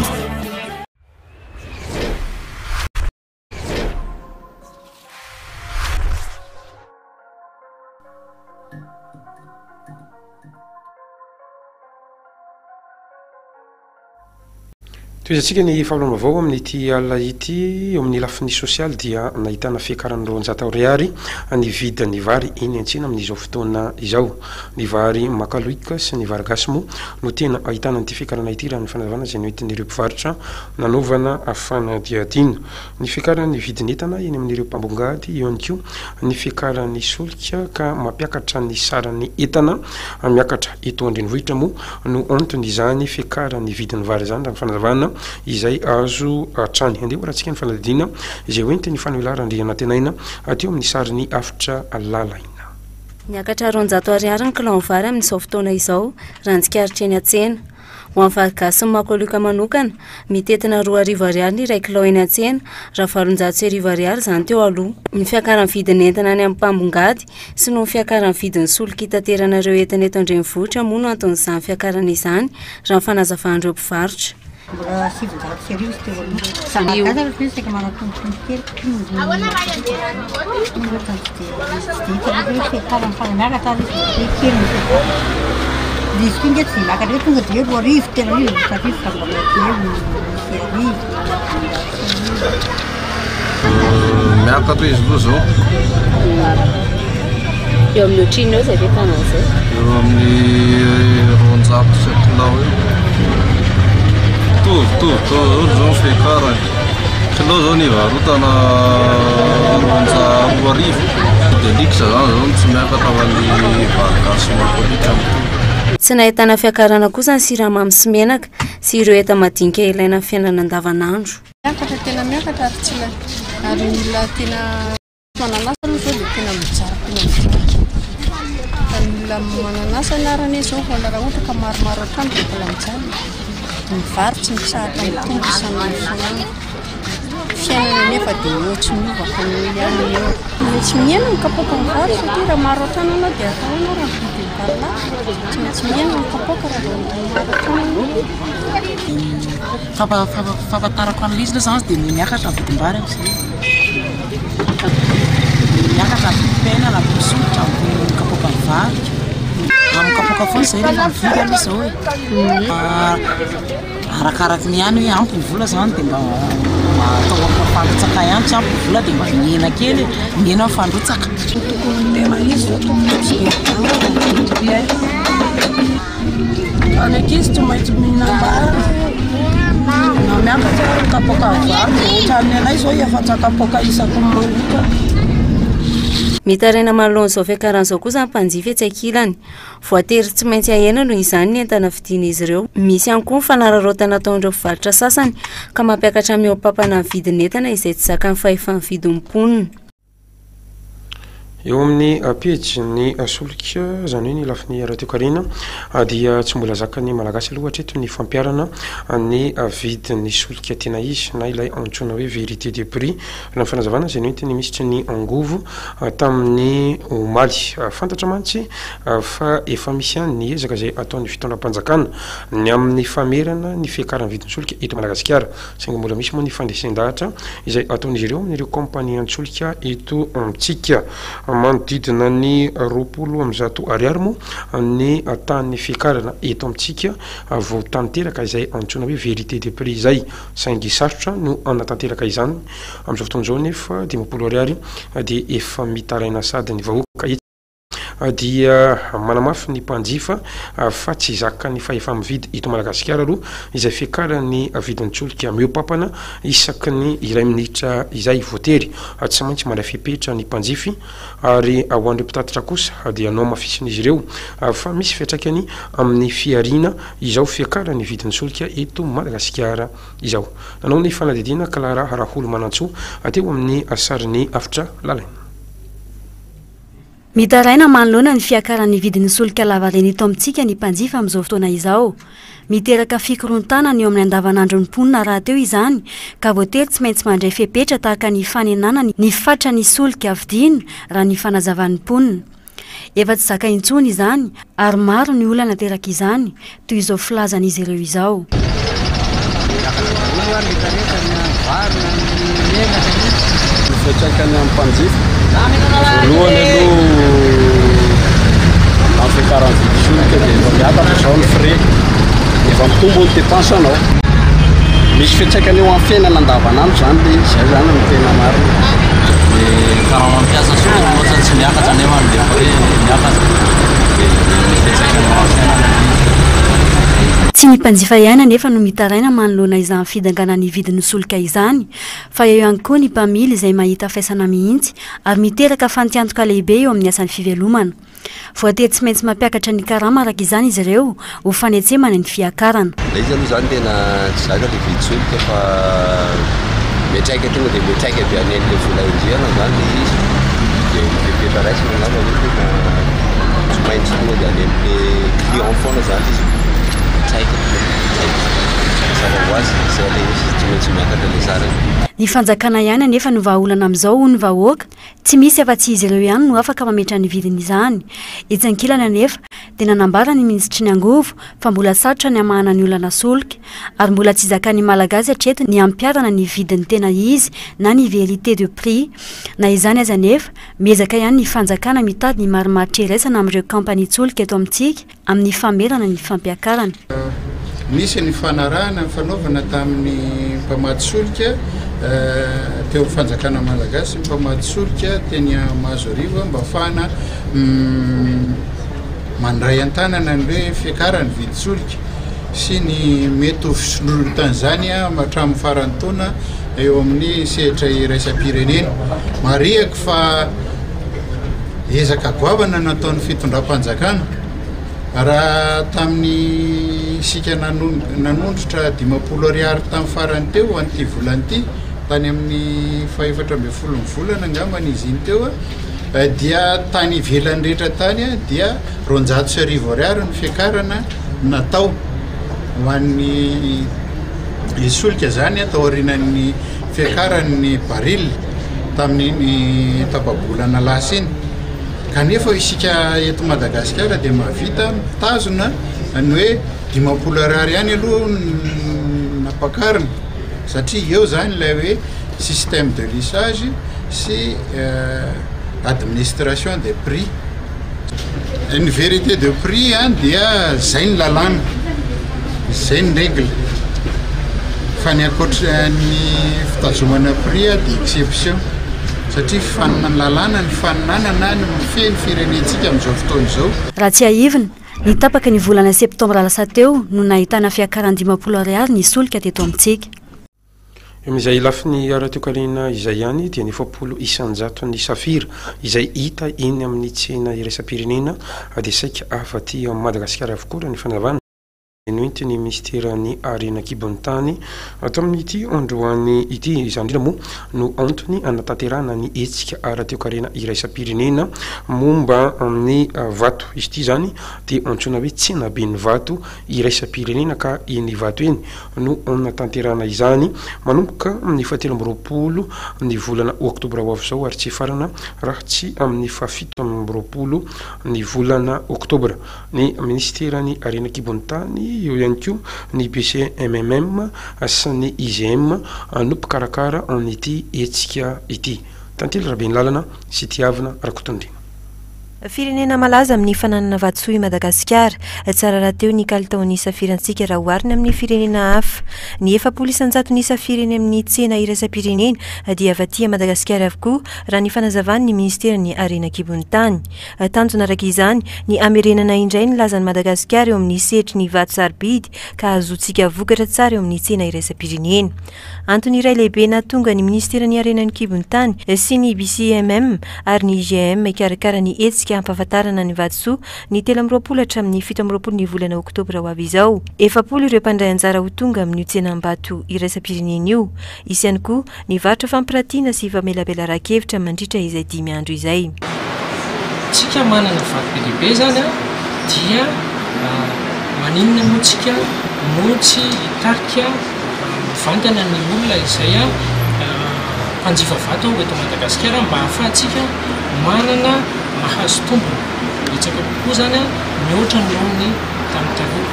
Tohizantsika ny fahalalana-vaovao amin'ity alina ity. Eo amin'ny lafiny sosialy dia nahitana fiakaran'ny 200 ariary ny vidin'ny vary eny an-tsena amin'izao fotoana izao. Ny vary makaloika sy ny vary gasy moa no tena ahitana an'ity fiakarana ity raha ny fanazavana izay noentin'ireo mpivarotra nanaovana fanadihadiana. Ny fiakaran'ny vidin'entana eny amin'ireo mpambongady, eo ihany koa ny fiakaran'ny solika ka mampiakatra ny saran'ny entana miakatra eto an-drenivohitra moa no anton'izany fiakaran'ny vidin'ny vary izany raha ny fanazavana izay azo hatrany. Andeha horahantsika ny fanadihadiana izay hoentin'i Fanoela Randrianantenaina teo amin'ny sarin'ny Avotra Lalaina. Niakatra 200 ariary ny kilaon'ny vary amin'izao fotoana izao, raha ny tsikaritra eny an-tsena. Ho an'ny vary gasy sy ny makoloka manokana, mitentina 2000 ariary ny iray kilao eny an-tsena, raha 1800 ariary izany teo aloha. Ny fiakaran'ny vidin'ny entana any amin'ny mpambongady sy noho ny fiakaran'ny vidin'ny solika hitaterana ireo entana eto an-drenivohitra moa no anton'izany fiakarana izany, raha ny fanazavan'ireo mpivarotra. Mbola 1900 izy teo aloha. Za malagasy aloha zany saika manatombotombo kely. Ohatra tsy dia tsy dia hita loatra hoe fiakarany fa miakatra ary izy hoe kely ny fiakarany. Ilay izy koa ange tsy dia miakatra hoe tonga dia hoe 2000, 3000, 4000 fa mbola mety hoe misy 1000, 1500. Miakatra izy aloha zao. Eo amin'ny ohatrinona eo izay fiakarana izay? Eo amin'ny 200 kilao eo. Mitovitovy daholo zao ny fiakarany. Kilao zao ny ivarotana 2200 dia lix zany zao no tsy miakatra fa ny vary gasy makolika mitovy. Tsy nahitana fiakarana kosa ny siramamy sy menaka sy ireo enta-madinika ilaina amin'ny fiainana andavanandro. Miakatra tena miakatra ary tsy ary ny olona tena manana asa aloha izao dia tena mijaly tena mijaly. Fa ny olona manana asa anarany anie izao mbola raha ohatra ka maromaro hatrany dia mbola mijaly. Ny vary tsy mitsahatra mitombo isan'andro isan'andro. Fiainana nefa dia eo tsy miova fa ny eo ihany ny eo. Tsy maintsy mihena ny kapoakan'ny vary satria raha maro hatrany ianao dia atao ahoana raha ny vidin'ny vary lafo? Tsy maintsy mihena ny kapoaka raha vao maro hatrany ianao. Fahafantarako an'ilay izy aloha izany dia miakatra ny vidim-bary amin'izay. Miakatra ny vidim-piainana, misondrotra ny kapoakan'ny vary. Amin'ny kapoaka foana izay rehefa mividy aloha izao e. Arakaraky ny ihany hoe ampy ny vola izany dia mba atao ampifandrotsaka ihany, tsy ampy ny vola dia mba mihena kely e, mihena ny fandrotsaka. Tokony tena izy izao tokony tsy be Fa ny ankizy tsy maintsy mihinam-bary. Na miakatra ary ny kapoaka vary dia ohatran'ny anay izao efatra kapoaka isaky ny mangotra. Mitaraina manoloana izao fiakarana izao kosa ny mpanjifa etsy ankilany. Voatery tsy maintsy ahena noho izany ny entana vidian'izy ireo. Misy ihany koa ny fanararaotana ataon'ireo mpivarotra sasany ka mampiakatra mihoa-pampana ny vidin'entana izay tsy zakan'ny fahefa-mividin'ny mponina. Eo amin'ny pejin'ny solika, izany hoe ny lafiny ara-toekarena, dia tsy mbola zakan'ny Malagasy aloha hatreto ny fampiharana ny vidin'ny solika tena izy na ilay antsoina hoe vérité de prix. Raha ny fanazavana izay noentin'ny minisitry ny Angovo tamin'ny omaly. Fantatra mantsy fa efa misy ihany ny ezaka izay ataon'ny fitondram-panjakana ny amin'ny famerana ny fiakaran'ny vidin-tsolika eto Madagasikara. Saingy mbola misy moa ny fandresen-dahatra izay ataon'izy ireo amin'ireo kaompanian-tsolika eto amintsika. Manodidina ny 120 ariary moa ny tahan'ny fiakarana eto amintsika vao tanteraka izay antsoina hoe vérité de prix izay. Saingy sarotra no hanatanteraka izany amin'izao fotoana izao nefa 50 ariary dia efa mitaraina sady ny vahoaka etsy dia manamafy ny mpanjifa fa tsy zakan'ny fahefa-mividy eto Madagasikara aloha izay fiakaran'ny vidin-tsolika mihoa-pampana isaky ny iray minitra izay. Voatery tsy maintsy mandray fepetra ny mpanjify ary ho an'ireo mpitatitra kosa dia nohamafisin'izy ireo fa misy fiantraikany amin'ny fihariana izao fiakaran'ny vidin-tsolika eto Madagasikara izao. Nanao ny fanadihadiana Clara Raholomanantsoa teo amin'ny sarin'ny Avotra Lalaina. Mitaraina manoloana ny fiakaran'ny vidin'ny solika lavareny eto amintsika ny mpanjifa amin'izao fotoana izao. Miteraka fikorontanana eo amin'ny andavanandron'ny mponina rahateo izany ka voatery tsy maintsy mandray fepetra tahaka ny fanenana ny fatran'ny solika vidiana raha ny fanazavan'ny mponina. Efa tsy zaka intsony izany ary maro ny olana aterak'izany, toy izao filazan'izy ireo izao. Miakatra daholo ny rehetra rehetra na ny vary na ny menaka ny. Ny fiantraikany amin'ny mpanjifa, voalohany aloha amin'ny fiakaran'ny vidin-tsolika dia efa miakatra izao ny frais, efa mitombo ny dépense anao. Misy fiantraikany eo amin'ny fiainana andavanandro izany ilay izy, izay izany no tena marina. Le karaman'ny mpiasa solika loatra tsy miakatra nefa le frais miakatra dia misy fiantraikany eo amin'ny fiainana ilay izy. Tsy ny mpanjifa ihany anefa no mitaraina manoloana izany fidanganan'ny vidin'ny solika izany fa eo ihany koa ny mpamily izay mahita faisana mihitsy ary miteraka fantiantoka lehibe eo amin'ny asan'ny fivelomana. Voatery tsy maintsy mampiakatra ny karama araka izany izy ireo ho fanetsemana ny fiakarana. Ilay izy aloha izany tena tsy zaka ilay vidin-tsolika fa miantraika tonga dia miantraika be any amin'ilay vola enjehina izany ilay izy. Dia ny fepetra raisina angamba hoe tena tsy maintsy tonga dia any amin'ilay client foana izany izy. Miantraika, miantraika. Mazava ho azy, izay ilay izy, tsy maintsy miakatra ilay sarany. Ny fanjakana ihany anefa no vahaolana amin'izao hoy ny vahoaka Tsy misy afa-tsy izy ireo ihany no afaka mametra ny vidin'izany. Etsy ankilany anefa dia nanambara ny minisitry ny angovo fa mbola sarotra ny hamahana ny olana solika ary mbola tsy zakan'ny Malagasy hatreto ny hampiharana ny vidiny tena izy na ny vérité de prix. Na izany aza anefa, miezaka ihany ny fanjakana mitady ny marimaritra iraisana amin'ireo kaompanian-tsolika eto amintsika amin'ny famerana ny fampiakarana. Nisy ny fanarahana nifanaovana tamin'ny mpamatsy solika teo amin'ny fanjakana malagasy sy ny mpamatsy solika teny Mahazoarivo mba hahafahana mandray an-tanana ny hoe fiakaran'ny vidin-tsolika sy ny mety ho fisondrotan'izany hatramin'ny faran'ny taona eo amin'ny sehatra iraisam-pirenena. Marihako fa ezaka goavana nataon'ny fitondram-panjakana raha tamin'ny isika nanondrotra 50 ariary tamin'ny farany teo ho an'ity volana ity, tany amin'ny fahefatra ambin'ny folon'ny volana angambany izy iny teo, dia tany ivelany rehetra tany dia 1200 ariary ny fiakarana natao ho an'ny solika izany taorian'ny fiakaran'ny baril tamin'iny tapa-bolana lasa iny. Kanefa isika eto Madagasikara dia mahavita mitazona ny hoe 50 ariary ihany aloha no nampakarina satria eo izany ilay hoe système de lissage sy administration des prix. Ny vérité de prix dia zay ny lalàna, zay ny règle fa ny ankoatra ny fitazomana prix dia exception satria fan- lalàna ny faninanana no mifehy ny firenentsika amin'izao fotoana izao. Raha tsiahivina, ny tapaky ny volana septambra lasa teo no nahitana fiakaran'ny 50 ariary ny solika teto amintsika. Eo amin'izay lafiny ara-toekarena izay ihany dia ny 40 isan-jaton'ny safira izay hita eny amin'ny tsena iraisam-pirenena dia saika avy aty Madagasikara avokoa raha ny fanazavana noentin'ny minisiteran'ny Harena an-kibon'ny tany tamin'ity androany ity. Izany indrindra moa no antony hanatanterahana ny hetsika ara-toekarena iraisam-pirenena momba ny vato. Izy ity izany dia antsoina hoe tsenaben'ny vato iraisam-pirenena ka eny Ivato eny no hanatanterahana izany manomboka amin'ny fahatelo amby 20 ny volana oktobra ho avy izao ary tsy hifarana raha tsy amin'ny fahafito amby 20 ny volana oktobra. Ny minisiteran'ny Harena an-kibon'ny tany, eo ihany koa ny BCMMM sy ny IGM no mpikarakara an'ity hetsika ity. Tantely Rabenilalana sy Tiavina Rakotondriana. Firenena malaza amin'ny fananana vatosoa i Madagasikara. Tsara rahateo ny kalitaon'ny safirantsika raha oharina amin'ny firenena hafa. Ny 40 isan-jaton'ny safira eny amin'ny tsena iraisam-pirenena dia avy aty Madagasikara avokoa, raha ny fanazavan'ny minisiteran'ny Harena an-kibon'ny tany. Tanjona araka izany ny hamerenana indray ny lazan'i Madagasikara eo amin'ny sehatry ny vato sarobidy ka hahazoantsika vokatra tsara eo amin'ny tsena iraisam-pirenena. Antony iray lehibe nahatonga ny minisiteran'ny Harena an-kibon'ny tany sy ny BCMM ary ny IGM hikarakara ny hetsika hampahafantarana ny vatosoa ny 23 hatramin'ny 27 ny volana oktobra ho avy izao. 40 ireo mpandray anjara ho tonga amin'io tsenam-bato iraisam-pirenena io. Hisy ihany koa ny varotra fampiratiana sy famelabelaran-kevitra mandritra izay dimy andro izay. Tsika manana vato be dia be zany an, dia maninona moa tsika no tsy hitarika mivantana ny olona izay mpanjifa vato eto Madagasikara mba hahafahantsika manana mahazo tombony betsaka kokoa zany mihoatra noho ny tamin'ny taloha.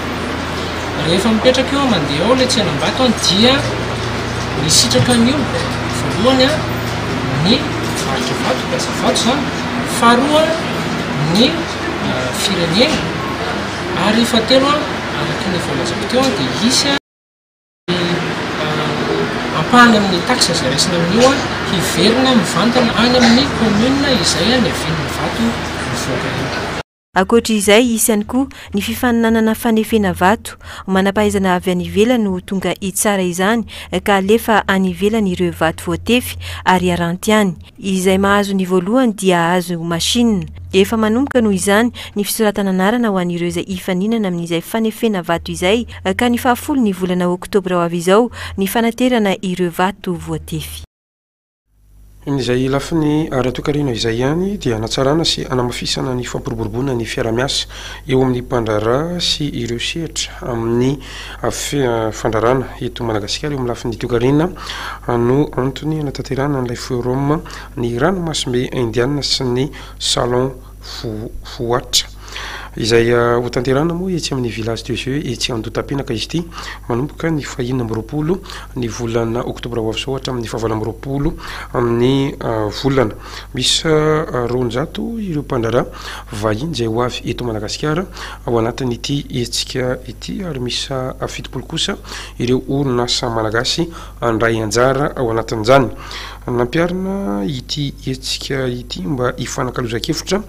Rehefa mipetraka eo mandeha ao ilay tsenam-bato dia misitraka an'io voalohany ny mpivarotra vato, mpiasa vato izany, faharoa ny firenena ary fahatelo araka ny voalazako teo dia hisy ny ampahany amin'ny taxe izay raisina amin'io hiverina mivantana any amin'ny commune izay niavian'ny vato mivoaka io. Ankoatra izay, hisy ihany koa ny fifaninanana fanefena vato. Manam-pahaizana avy any ivelany no ho tonga hitsara izany ka alefa any ivelany ireo vato voatefy ary haranty any. Izay mahazo ny voalohany dia hahazo machine. Efa manomboka noho izany ny fisoratana anarana ho an'ireo izay hifaninana amin'izay fanefena vato izay ka ny fahafolo ny volana oktobra ho avy izao ny fanaterana ireo vato voatefy. Amin'izay lafiny ara-toekarena izay ihany dia hanatsarana sy hanamafisana ny fampiroboroboana ny fiaraha-miasa eo amin'ny mpandraharaha sy ireo sehatra amin'ny fandraharahana eto Madagasikara eo amin'ny lafiny toekarena no antony hanatanterahana an'ilay forum ny ranomasimbe indiana sy ny salon Voatra. Izay hotanterahina moa etsy amin'ny Village de Jeux etsy Andohatapenaka izy ity manomboka ny fahenina amby 20 ny volana oktobra ho avy izao hatramin'ny fahavalo amby 20 amin'ny volana. Miisa 200 ireo mpandraharaha vahiny izay ho avy eto Madagasikara ao anatin'ity hetsika ity ary miisa 70 kosa ireo orinasa malagasy handray anjara ao anatin'izany. Nampiharina ity hetsika ity mba hifanakalozan-kevitra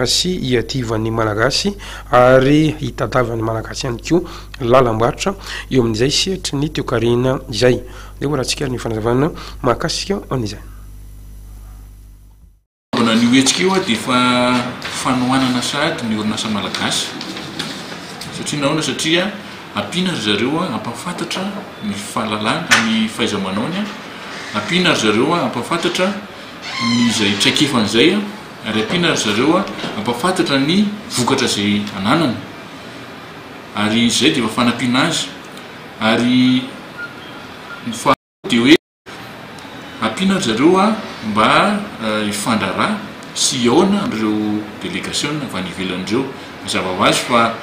sy hiadivan'ny Malagasy ary hitadavan'ny Malagasy ihany koa lalam-barotra eo amin'izay sehatry ny toekarena izay. Andeha ho arahantsika ary ny fanazavana mahakasika an'izay. Tanjona an'io hetsika io dia efa fanohanana sahady ny orinasa malagasy. Satria nahoana? Satria ampiana ry zareo hampahafantatra ny fahalalany, ny fahaiza-manaony, ampiana ry zareo hampahafantatra ny izay traikefany izay, ary ampiana ry zareo hampahafantatra ny vokatra izay ananany. Ary izay dia efa fanampiana azy. Ary ny faharoa dia hoe. Ampiana ry zareo mba hifandraharaha sy hihaona amin'ireo delegasiona avy any ivelany ireo. Mazava ho azy fa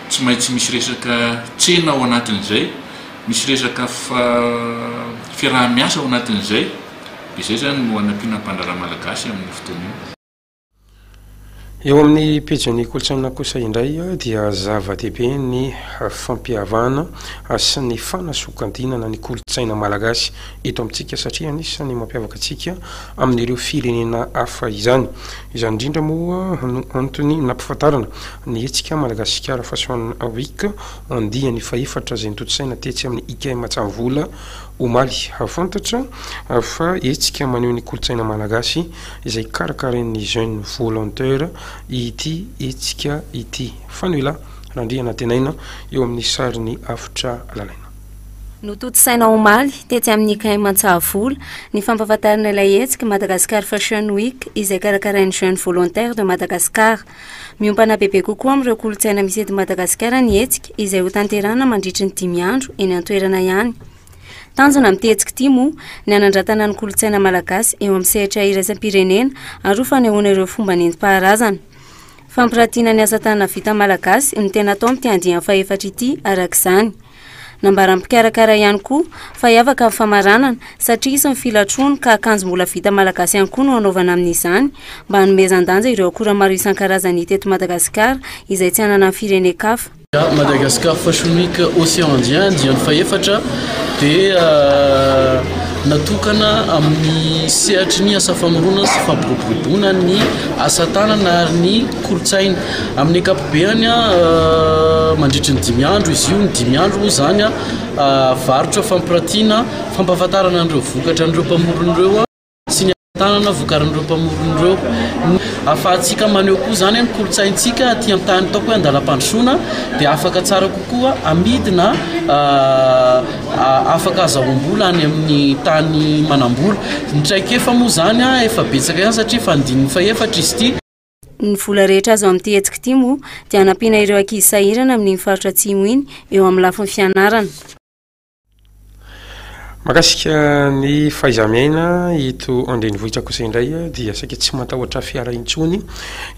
tsy maintsy misy resaka tsena ao anatin'izay, misy resaka fiaraha-miasa ao anatin'izay, dia izay izany no hanampiana ny mpandraharaha malagasy amin'io fotoana io. Eo amin'ny pejin'ny kolontsaina kosa indray dia zava-dehibe ny fampihavana sy ny fanasokadinana ny kolontsaina malagasy eto amintsika satria anisan'ny mampiavaka antsika amin'ireo firenena hafa izany. Izany indrindra moa no antony nampifantarana ny hetsika Madagasikara Fashion Week andiany fahefatra izay notontosaina tetsy amin'ny IKM Antsahavola omaly. Fantatra fa hetsika maneho ny kolontsaina malagasy izay karakarain'ny Jeunes Volontaires ity hetsika ity. Fanoela Randrianantenaina eo amin'ny sarin'i Avotra Lalaina. Notontosaina omaly, tetsy amin'ny IKM Antsahavola, ny fampahafantarana ilay hetsika Madagascar Fashion Week izay karakarain'ny Jeunes Volontaires de Madagascar. Miompana bebe kokoa amin'ireo kolontsaina misy eto Madagasikara ny hetsika izay hotanterahina mandritry ny dimy andro eny an-toerana ihany. Tanjona amin'ity hetsika ity moa ny hanandratana ny kolontsaina malagasy eo amin'ny sehatra iraisam-pirenena ary ho fanehoana ireo fomba nentim-paharazana. Fampiratiana ny asa tanana vita malagasy no tena atao amin'ity andiany fahefatra ity araka izany. Nambaran'ny mpikarakara ihany koa fa hiavaka ny famaranana satria hisy ny filatroana ka akanjo mbola vita malagasy ihany koa no hanaovana amin'izany mba hanomezan-danja ireo akora maro isan-karazany hita eto Madagasikara izay tsy ananan'ny firenen-kafa. Madagascar Fashion Week Océan Indien andiany fahefatra dia natokana amin'ny sehatry ny asa famoronana sy fampiroboroboana ny asa tanana ary ny kolontsaina. Amin'ny ankapobeany mandritry ny dimy andro izy io, ny dimy andro moa izany varotra fampiratiana, fampahafantarana an'ireo vokatra an'ireo mpamorona ireo. sy ny tanana vokarin'ireo mpamorona ireo. Ahafahantsika maneho koa izany ny kolontsaintsika aty an-tany ataoko hoe andalam-pandrosoana dia afaka tsara kokoa amidy na afaka azahoam-bola any amin'ny tany manam-bola. Ny traikefa moa izany efa betsaka ihany satria efa andininy fahefatra izy ity. Ny vola rehetra azo amin'ity hetsika ity moa dia hanampiana ireo ankizy sahirana amin'iny faritra atsimo iny eo amin'ny lafiny fianarana. Mahakasika ny fahaiza-miaina eto an-drenivohitra kosa indray dia saika tsy matahotra fiara intsony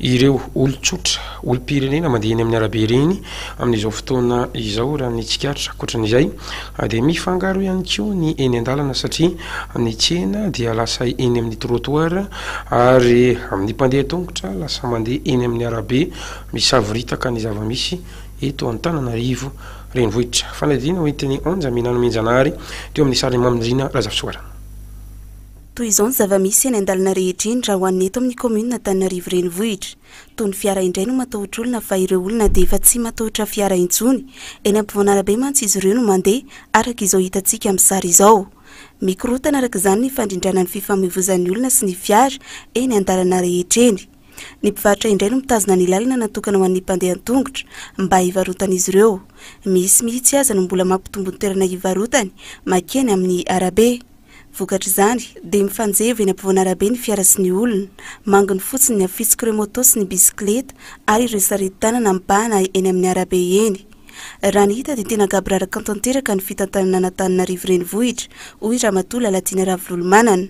ireo olon-tsotra, olom-pirenena mandeha eny amin'ny arabe ireny amin'izao fotoana izao raha ny tsikaritra. Ankoatran'izay dia mifangaro ihany koa ny eny an-dalana satria ny tsena dia lasa eny amin'ny trottoir ary amin'ny mpandeha tongotra lasa mandeha eny amin'ny arabe misavoritaka ny zava-misy eto Antananarivo Renivohitra. Fanadihadiana hoentin'i Onja Minanomenjanahary teo amin'ny sarin'i Maminirina Razafisoarana. Toy izao ny zava-misy eny an-dalana rehetra eny raha ho an'ny eto amin'ny kaominina Antananarivo Renivohitra. Toa ny fiara indray no matahotra olona fa ireo olona dia efa tsy matahotra fiara intsony. Eny ampovoan'arabe mantsy izy ireo no mandeha araka izao hitantsika amin'ny sary izao. Mikorontana araka izany ny fandrindrana ny fifamoivozan'ny olona sy ny fiara eny an-dalana rehetra eny. Ny mpivarotra indray no mitazona ny lalana natokana ho an'ny mpandeha an-tongotra mba hivarotan'izy ireo. Misy mihitsy aza no mbola mampitombo ny toerana hivarotany makeny amin'ny arabe. Vokatr'izany dia mifanjevo eny ampovoan'arabe ny fiara sy ny olona. Manginy fotsiny ny afitsik'ireo moto sy ny bisikileta ary ireo sarety tanana mibahana eny amin'ny arabe eny. Raha ny hita dia tena gaboraraka tanteraka ny fitantanana an'Antananarivo Renivohitra, hoy Ramatoa Lalatiana Ravololomanana.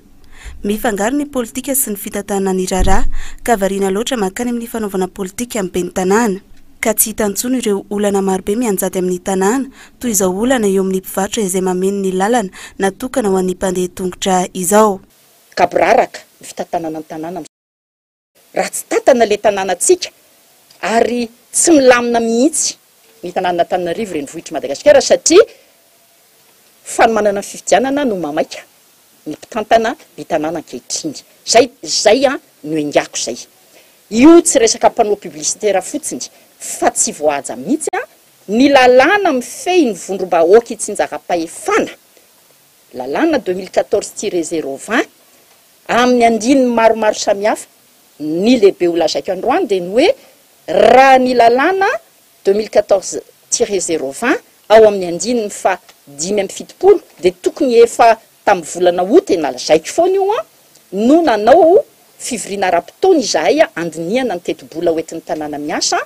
Mifangaro ny politika sy ny fitantanana ny raharaha ka variana loatra mankany amin'ny fanaovana politika amin'ny ben'ny tanàna. Ka tsy hita intsony ireo olana marobe mianjady amin'ny tanàna toy izao olana eo amin'ny mpivarotra izay mameno ny lalana natokana ho an'ny mpandeha tongotra izao. Gaboraraka ny fitantanana ny tanàna amin'izao. Raha tsy tantana ilay tanànantsika ary tsy milamina mihitsy ny tanànan'Antananarivo renivohitr'i Madagasikara satria fanomanana ny fifidianana no mamaika. ny mpitantana ny tanàna ankehitriny. Zay, zay an no engako zay. Io tsy resaka panneau publicitaire fotsiny fa tsy voahaja mihitsy an ny lalàna mifehy ny vondrom-bahoaka itsinjaram-pahefana, lalàna 2014-020, amin'ny andininy maromaro samihafa. Ny lehibe ho lazaiko androany dia ny hoe raha ny lalàna 2014-020 ao amin'ny andininy faha 75 dia tokony efa tamin'ny volana août, tena lazaiko foana io an, no nanao fivoriana ara-potoana izahay handinihana ny tetibola ho entin'ny tanàna miasa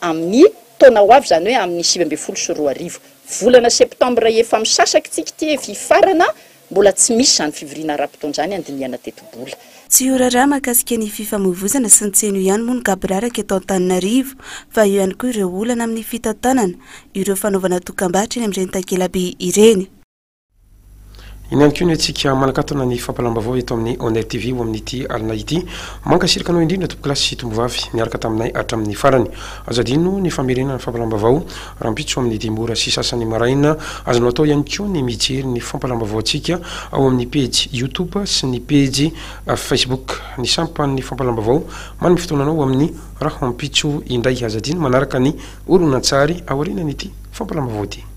amin'ny taona ho avy, izany hoe amin'ny 2019. Volana septembre efa misasaka isika ity, efa hifarana, mbola tsy misy izany fivoriana ara-potoana izany handinihana tetibola. Tsy io raharaha mahakasika ny fifamoivoizana sy ny tsena io ihany moa no gaboraraka eto Antananarivo fa eo ihany koa ireo olana amin'ny fitantanana ireo fanaovana dokambarotra eny amin'ireny takelaby ireny. Iny ihany koa ny antsika manakatona ny fampahalam-baovao eto amin'ny Onel TV ho amin'ity alina ity. Mankasitraka anao indrindra tompokolahy sy tompovavy niaraka taminay hatramin'ny farany. Aza adino ny famerenana ny fampahalam-baovao rahampitso amin'ny dimy ora sy sasany maraina. Azonao atao ihany koa ny mijery ny fampahalam-baovao antsika ao amin'ny pejy YouTube sy ny pejy Facebook. Ny sampan'ny fampahalam-baovao manome fotoana anao ho amin'ny rahampitso indray. Aza adino manaraka ny horonantsary aorianan'ity fampahalam-baovao ity.